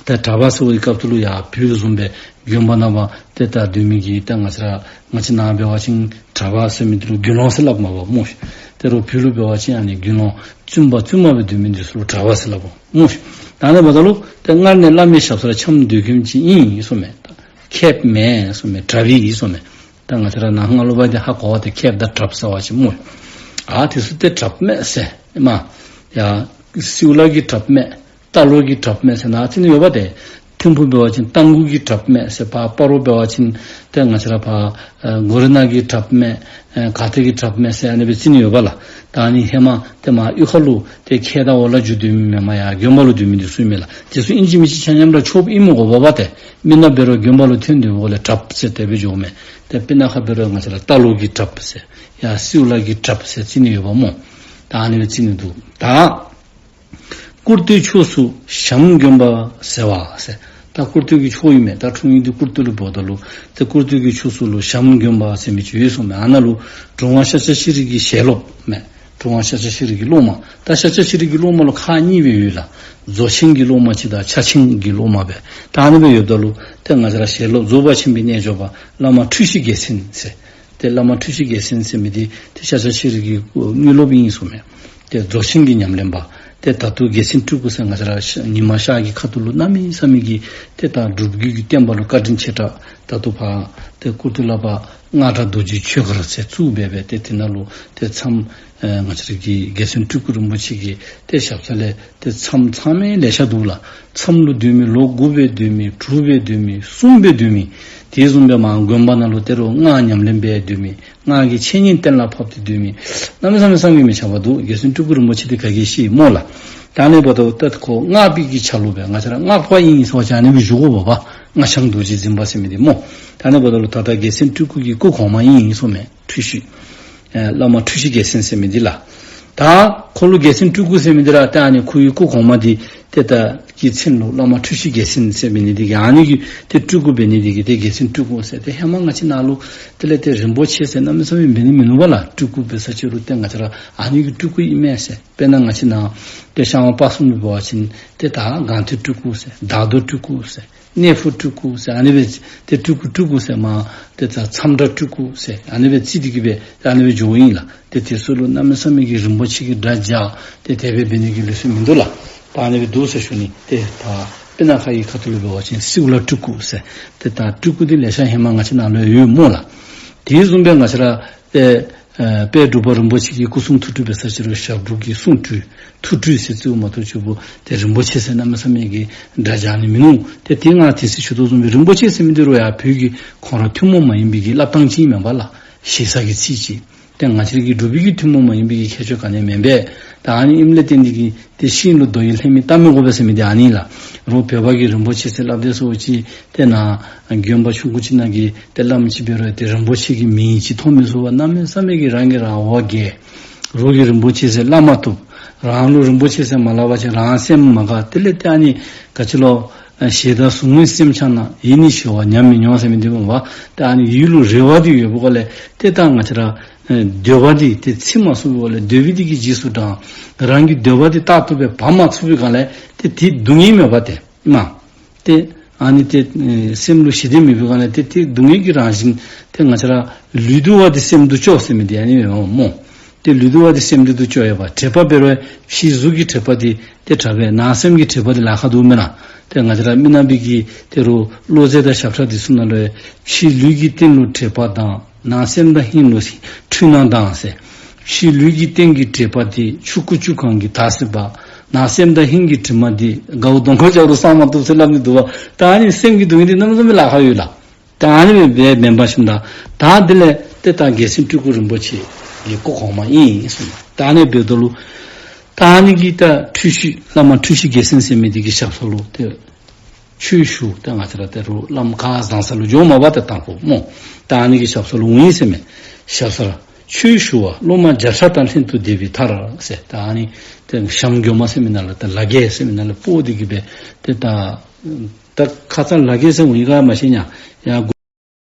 ཏེ་གྲྭ་པ་ཟེར་བའི་སྐབས་སུ་ལུ་ཡར་བོད་ལུ་བཟུམ་སྦེ་དགོན་པ་ནང་ཕར་ཏེ་ད་སྡོད་མི་གི་ཏེ་ང་བཅས་ར་ང་བཅས་ནཱ་འབད་བ་ཅིན་གྲྭ་པ་ཟེར་མི་འདི་ལུ་དགེ་སློང་ཟེར་སླབ་མས་པ་སྨོ་ཤིག། ཏེ་རོགས་བོད་ལུ་འབད་བ་ཅིན་ཨ་ནི་དགེ་སློང་བཙུན་པ་བཙུན་མ་སྦེ་སྡོད་མི་འདི་ཚུ་ལུ་གྲྭ་པ་ཟེར་སླབ་འོང་སྨོ་ཤིག། ད་ཨ་ནི་འབདཝ་ད་ལུ་ཏེ་སྔར་ནས་བླ་མའི་ཞབས་སར་འཁྱམས་སྡོད་མཁན་ཅིག་ཨིན་ཟེར་མས། མཁསཔ་མེན་ཟེར་མས། གྲྭ་པ་ཨིན་ཟེར་མས། ད་ང་བཅས་ར་ནཱ་སྔ་ལུ་འབད་དེ་ཧ་གོ་བ་ཏེ་མཁསཔ་དང་གྲབ་ཟེར་བ་ཅིན་སྨོ། ཨ་དེ་ཚུ་ཏེ་གྲབ་མས་ཟེར་མས། ཡ་སེའུ་ལ་གི་གྲབ་མས། རྟ་ལོག་གི་གྲབ་མས་ཟེར་ནཱ་ཅིག་ནི་ཡོད་པ་ཏེ། ཐིམ་ཕུག་འབད་བ་ཅིན་རྟ་མགོ་གི་བྲགཔ་མས་ཟེར། ཕར་སྤ་རོ་འབད་བ་ཅིན་ཏེ་ང་བཅས་ར་ཕར་ཨེ་གོ་རི་ནག་གི་བྲགཔ་མས། ཨེ་ག་ཏེ་གི་བྲགཔ་མས་ཟེར་ཨ་ནི་སྦེ་རྩི་ནི་ཡོད་པ་ལགས། ད་ཨ་ནི་ཧེ་མ་ཏེ་མར་གཡུས་ཁ་ལུ་ཏེ་ཁྱེགས་དང་འོག་ལུ་འགྱོ་སྡོད་མི་མེན་མར་ཡར་དགོན་པ་ལུ་སྡོད་མི་འདི་ཚུ་མས་ལགས། དེ་ཚུ་ཨིན་ཅི་མིན་ཅི་ཆ་མཉམ་ར་ཆོསཔ་ཨིནམ་འགོ་བ་པ་ཏེ། མི་ནག་འབད་རུང་དགོན་པ་ལུ་ཐོན་ཏེ་འབདཝ་ལས་བྲགཔ་ཟེར་དེ་སྦེ་འགྱོཝ་མས། ཏེ་སྤུ་ན་ཁ་འབད་རུང་ང་བཅས་ར་རྟ་ལོག་གི་བྲགཔ་ཟེར་ཡང་སེའུ་ལ་གི་བྲགཔ་ཟེར་རྩི་ནི་ཡོདཔ་སྨོ། ད་ཨ་ནི་སྦེ་རྩི་ནི་འདུག། ད་ཀུར་སྟོད་ཕྱོགས་སུ་བྱམས་དགོན་པ་ཟེར་བ་ཟེར། ད་ཀུར་སྟོད་ཀྱི་ཕྱོགས་ཨིན་མས། ད་འཁྲུངས་ཡུལ་འདི་ཀུར་སྟོད་ལུ་འབདཝ་ད་ལུ་ཏེ་ཀུར་སྟོད་ཀྱི་ཕྱོགས་སུ་ལུ་བྱམས་དགོན་པ་ཟེར་མི་ཅིག་ཡོད་གསུངམ་མས། ཨ་ནཱ་ལུ་གྲུབ་དབང་ཤཱཀྱ་ཤྲཱི་ཀྱི་ཞལ་སློབ་མས། གྲུབ་དབང་ཤཱཀྱ་ཤྲཱི་ཀྱི་སློབ་མ། ད་ཤཱཀྱ་ཤྲཱི་ཀྱི་སློབ་མ་ལུ་ཁག་གཉིས་སྦེ་ཡོད་ལགས། རྫོགས་ཆེན་གྱི་སློབ་མ་ཅིག་དང་ཕྱག་ཆེན་གྱི་སློབ་མ་སྦེ། ད་ཨ་ནི་སྦེ་ཡོདཔ་ད་ལུ་ཏེ་ང་བཅས་ར་ཞལ་སློབ་རྫོགས་པ་ཆེན་པོའི་རྣལ་འབྱོར་པ་བླ་མ་འཁྲུལ་ཞིག་རྒྱལ་མཚན་ཟེར། ཏེ་བླ་མ་འཁྲུལ་ཞིག་རྒྱལ་མཚན་ཟེར་མི་འདི་ཏེ་ཤཱཀྱ་ཤྲཱི་ཀྱི་དངོས་སློབ་ཨིན་གསུངམ་མས། ཏེ་རྫོགས་ཆེན་གྱི་ཉམས་ལེན་པ། ཏེ་ད་ལྟོ་རྒྱལ་མཚན་སྤྲུལ་སྐུ་ཟེར་ང་བཅས་ར་ཉི་མ་ཤར་གྱི་ཁ་ཐུག་ལུ་གནམ་མེད་ས་མེད་ཀྱི་ཏེ་ད་སྒྲུབ་བརྒྱུད་ཀྱི་བསྟན་པ་ལུ་བཀའ་དྲིན་ཆེ་དྲགས། ད་ལྟོ་ཕར་ཏེ་ཀུར་སྟོད་ལུ་ཕར་སྔགས་གྲྭ་རྡོ་རྗེ་ཆོས་སྒར་ཟེར་བཙུགས་སྦེ་སྦེ་ཏེ་དེ་ནང་ལུ་ཏེ་མཚམས་ཨེ་ང་བཅས་ར་གི་རྒྱལ་མཚན་སྤྲུལ་སྐུ་རིན་པོ་ཆེ་གི་ཏེ་ཞབས་ས་ལས་ཏེ་མཚམས་ཚང་མས་ལེ་ཤ་འདུག་ལགས། མཚམས་ལུ་སྡོད་མི་ལོ་དགུ་སྦེ་སྡོད་མི་དྲུག་སྦེ་སྡོད་མི་གསུམ་སྦེ་སྡོད་མི། དེ་བཟུམ་སྦེ་མར་དགོན་པ་ནང་ལུ་ཏེ་རུང་སྔགས་ཉམས་ལེན་འབད་སྡོད་མི། སྔགས་ཀྱི་འཆད་ཉན་གཏན་ལ་ཕབ་སྟེ་སྡོད་མི། གནམ་མེད་ས་མེད་བསམ་གྱིས་མི་ཁྱབ་པ་འདུག། རྒྱལ་མཚན་སྤྲུལ་སྐུ་རིན་པོ་ཆེ་འདི་ག་གིས་ཤེས་སྨོ་ལགས། ད་ཨ་ནི་འབདཝ་ད་ད་ཁོ་སྔགས་པའི་གི་ཆ་ལུགས་སྦེ་ང་བཅས་ར་སྔགས་པ་ཨིན་ཟེར་བ་ཅིན་ཨ་ནི་སྦེ་ཞུ་དགོ་པས་པ། སྔགས་འཆང་རྡོ་རྗེ་འཛིན་པ་ཟེར་མི་འདི་སྨོ། ད་ཨ་ནི་འབདཝ་ད་ལུ་ད་ལྟོ་རྒྱལ་མཚན་སྤྲུལ་སྐུ་གི་སྐུ་གོང་མ་ཨིན་ཨིན་གསུངམ་མས། འཁྲུལ་ཞིག་ཨེ་བླ་མ་འཁྲུལ་ཞིག་རྒྱལ་མཚན་ཟེར་མི་འདི་ལགས། ད་ཁོ་ལུ་རྒྱལ་མཚན་སྤྲུལ་སྐུ་ཟེར་མི་འདི་ར་ད་ཨ་ནི་ཁོ་གི་སྐུ་གོང་མ་འདི་ཏེ་ད་གི་མཚན་ལུ་བླ་མ་འཁྲུལ་ཞིག་རྒྱལ་མཚན་ཟེར་འབད་ནི་འདི་གིས་ཨ་ནི་གི་ཏེ་སྤྲུལ་སྐུ་འབད་ནི་འདི་གིས་ཏེ་རྒྱལ་མཚན་སྤྲུལ་སྐུ་ཟེར། ཏེ་ཧེ་མ་ང་བཅས་ནཱ་ལུ་དེ་ལས་ཏེ་རིན་པོ་ཆེ་ཟེར་གནམ་མེད་ས་མེད་འབད་ནི་མིན་ནུག་པ་ལགས། སྤྲུལ་སྐུ་འབད་ས་ཅིག་རུང་ཏེ་ང་བཅས་ར་ཨ་ནི་གི་སྤྲུལ་སྐུ་ཨིན་མས་ཟེར། དཔེར་ན་ང་བཅས་ནཱ་ཏེ་ཤར་ཝང་སྤ་གསུམ་ལུ་འབད་བ་ཅིན་ཏེ་ད་སྒང་སྟེང་སྤྲུལ་སྐུ་ཟེར། དར་མདོ་སྤྲུལ་སྐུ་ཟེར། གནས་ཕུ་སྤྲུལ་སྐུ་ཟེར་ཨ་ནི་སྦེ་ཏེ་སྤྲུལ་སྐུ་སྤྲུལ་སྐུ་ཟེར་མར་ཏེ་ད་མཚམས་བྲག་སྤྲུལ་སྐུ་ཟེར་ཨ་ནི་སྦེ་རྩིས་ཏེ་གི་སྦེ་ཨ་ནི་སྦེ་འགྱོཝ་ཨིན་ལགས། ཏེ་དེ་ཚུ་ལུ་གནམ་མེད་ས་མེད་ཀྱི་རིན་པོ་ཆེ་གི་སྒྲ་བརྒྱབ་སྟེ་དེ་སྦེ་འབད་ནི་གི་ལུགས་སྲོལ་མིན་འདུག་ལགས། ད་ཨ་ནི་སྦེ་འདུག་ཟེར་ཞུ་ནི། ཏེ་ད་སྤུ་ན་ཁ་གི་ཁ་ཐུག་ལུ་འབད་བ་ཅིན་སེའུ་ལ་སྤྲུལ་སྐུ་ཟེར། ཏེ་ད་སྤྲུལ་སྐུ་འདི་ལེ་ཤ་ཧེ་མ་ང་བཅས་ནཱ་ལུ་ཡོད་སྨོ་ལགས། དེ་བཟུམ་སྦེ་ང་བཅས་ར་ཏེ་ཨེ་དཔལ་འབྲུག་པ་རིན་པོ་ཆེ་གི་སྐུ་གསུང་ཐུགས་སྤྲུལ་འབད་ས་ཅིག་རུང་ཞབས་དྲུང་གི་གསུང་སྤྲུལ་ཐུགས་སྤྲུལ་ཟེར་རྩིཝ་མ་གཏོགས་ཆུ་བོ་ཏེ་རིན་པོ་ཆེ་ཟེར་གནམ་མེད་ས་མེད་ཀྱི་སྒྲ་རྒྱག་ནི་མིན་ནུག། ཏེ་དེ་ང་དེ་ཚེ་ཞུ་དོ་བཟུམ་སྦེ་རིན་པོ་ཆེ་ཟེར་མི་འདི་རུང་ཡང་བོད་ཀྱི་ཁོང་ར་ཐུན་མོང་མ་ཡིན་པའི་གི་སླབ་ཐངས་ཅིག་མེན་པ་ལགས། ཞེ་ས་གི་ཚིག་ཅིག། ཏེ་ང་བཅས་ར་གི་འབྲུག་པའི་གི་ཐུན་མོང་མ་ཡིན་པའི་གི་ཁྱད་ཆོས་ག་ནི་མེན་པས། ད་ཨ་ནི་ཨིནམ་ལས་བརྟེན་ཏེ་གི་ཏེ་ཤིང་ལུ་རྡོ་ཡི་ལྷད་མེད་རྟ་མེད་དགོ་པས་ཟེར་མི་འདི་ཨ་ནི་ལགས། རོགས་བོད་པ་གིས་རིན་པོ་ཆེ་ཟེར་སླབ་དེས་སོ་ཅིག། ཏེ་ནཱ་དགོན་པ་ཆུང་ཀུ་ཅིག་ནང་གི་ཏེ་བླམ་ཅིག་འབད་རུང་ཏེ་རིན་པོ་ཆེ་གི་མིང་ཅིག་མཐོང་མི་ཚུགས་པར་གནམ་མེད་ས་མེད་ཀྱི་རང་གིས་རང་དབང་བརྒྱལ། རོགས་ཀྱིས་རིན་པོ་ཆེ་ཟེར་སླབ་མ་བཏུབ། རང་ལུ་རིན་པོ་ཆེ་ཟེར་མ་སླབ་པ་ཅིན་རང་སེམས་མ་དགའ། དེ་ལས་ཏེ་ཨ་ནི་ག་ཅི་ལོ་ཨ་ཞེ་སྡང་ཟུག་རྔུའི་སེམས་འཆང་ན། ཡིད་ནི་ཞི་བ་ཉམས་མི་མྱོང་ཟེར་མི་འདི་འོང་བ། ཏེ་ཨ་ནི་ཡིད་ལུ་རེ་བ་འདི་ཡོད་པའི་སྒོ་ལས་ཏེ་ད་ང་བཅས་ར་ཨེ་འདོད་པ་འདི་ཏེ་ཚིམ་མ་ཚུགས་པའི་སྒོ་ལས་འདོད་པའི་འདི་གིས་རྗེས་སུ་འབྲང་། རང་གི་འདོད་པ་འདི་རྟག་ཏུ་སྦེ་འབག་མ་ཚུགས་པའི་སྒང་ལས་ཏེ་དེ་སྡུག་བསྔལ་མེད་པ་ཏེ་མ། ཏེ་ཨ་ནི་ཏེ་ཨེ་སེམས་ལུ་ཞི་བདེ་མེད་པའི་སྒང་ལས་ཏེ་དེ་སྡུག་བསྔལ་གྱི་རང་བཞིན་ཏེ་ང་བཅས་ར་ལུས་འདུལ་བ་འདི་སེམས་སྡུག་གཅོག་ཟེར་མི་འདི་ཨ་ནི་སྦེ་སྨོ། ཏེ་ལུས་འདུལ་བ་འདི་སེམས་སྡུག་གཅོག་ཡོད་པ། དྲེག་པ་འབད་རུང་ཕྱི་གཟུགས་ཀྱི་དྲེག་པ་འདི་ཏེ་དྲག་པས། ནང་སེམས་ཀྱི་དྲེག་པ་འདི་ལཱ་ཁག་འདུག་མེན་ན། ཏེ་ང་བཅས་ར་མི་ནག་པའི་གི་ཏེ་རུང་བློ་རྩེ་དང་ཞབས་ཁྲ་འདི་ཚུ་ནང་ལུ་ཕྱི་ལུས་ཀྱི་སྟེང་ལུ་དྲེག་པ་དང་ནང་སེམས་དང་ཧིང་ལུ་འཁྲུལ་སྣང་དང་ཟེར། ཕྱི་ལུས་ཀྱི་སྟེང་གི་དྲེག་པ་འདི་ཆུ་ཁོལ་ཆུ་གང་གིས་དག་སྲིད་པ། ནང་སེམས་དང་ཧིང་གི་དྲི་མ་འདི་དགའ་བོ་གདོང་ཁར་བཅར་རུང་སངས་མ་བཏུབ་ཟེར་སླབ་ནི་འདུག་པ། ད་ཨ་ནི་སེམས་ཀྱི་སྡུག་བསྔལ་འདི་གནམ་མེད་ས་མེད་ལཱ་ཁག་ཡོད་ལགས། ད་ཨ་ནི་སྦེ་མེན་པ་ཞིནམ་ད་ད་དེ་ལས་ཏེ་ད་རྒྱལ་མཚན་སྤྲུལ་སྐུ་རིན་པོ་ཆེ་གི་སྐུ་གོང་མ་ཨིན་གསུངས། ད་ཨ་ནི་འབདཝ་ད་ལུ་ད་ཨ་ནི་གི་ད་འཁྲུལ་ཞིག་བླ་མ་འཁྲུལ་ཞིག་རྒྱལ་མཚན་ཟེར་མི་འདི་གི་ཞབས་ས་ལུ་ཏེ་ཆོས་ཞུ། ཏེ་ང་བཅས་ར་ཏེ་རུང་བླམ་ཁ་བཟང་ས་ལུ་འགྱོཝ་མས་པ། ཏེ་དང་ཕུ་སྨོ། ད་ཨ་ནི་གི་ཞབས་ས་ལུ་འོང་ཡི་ཟེར་མས། ཞབས་ས་ར་ཆོས་ཞུ་བ་སློབ་མ་བརྒྱ་ཕྲག་དང་ལྷན་དུ་བསྡེབས་པའི་མཐར་ཟེར། ད་ཨ་ནི་ཏེ་བྱམས་དགོན་པ་ཟེར་མི་ནང་ལུ་ཏེ་ལ་རྒྱལ་ཟེར་མི་ནང་ལུ་སྤོ་སྟེ་གི་སྦེ་ཏེ་ད་ད་ཁ་ཙ་ལ་རྒྱལ་ཟེར་འོང་ཡི་ག་མ་ཤེས་ཉ་ཡ།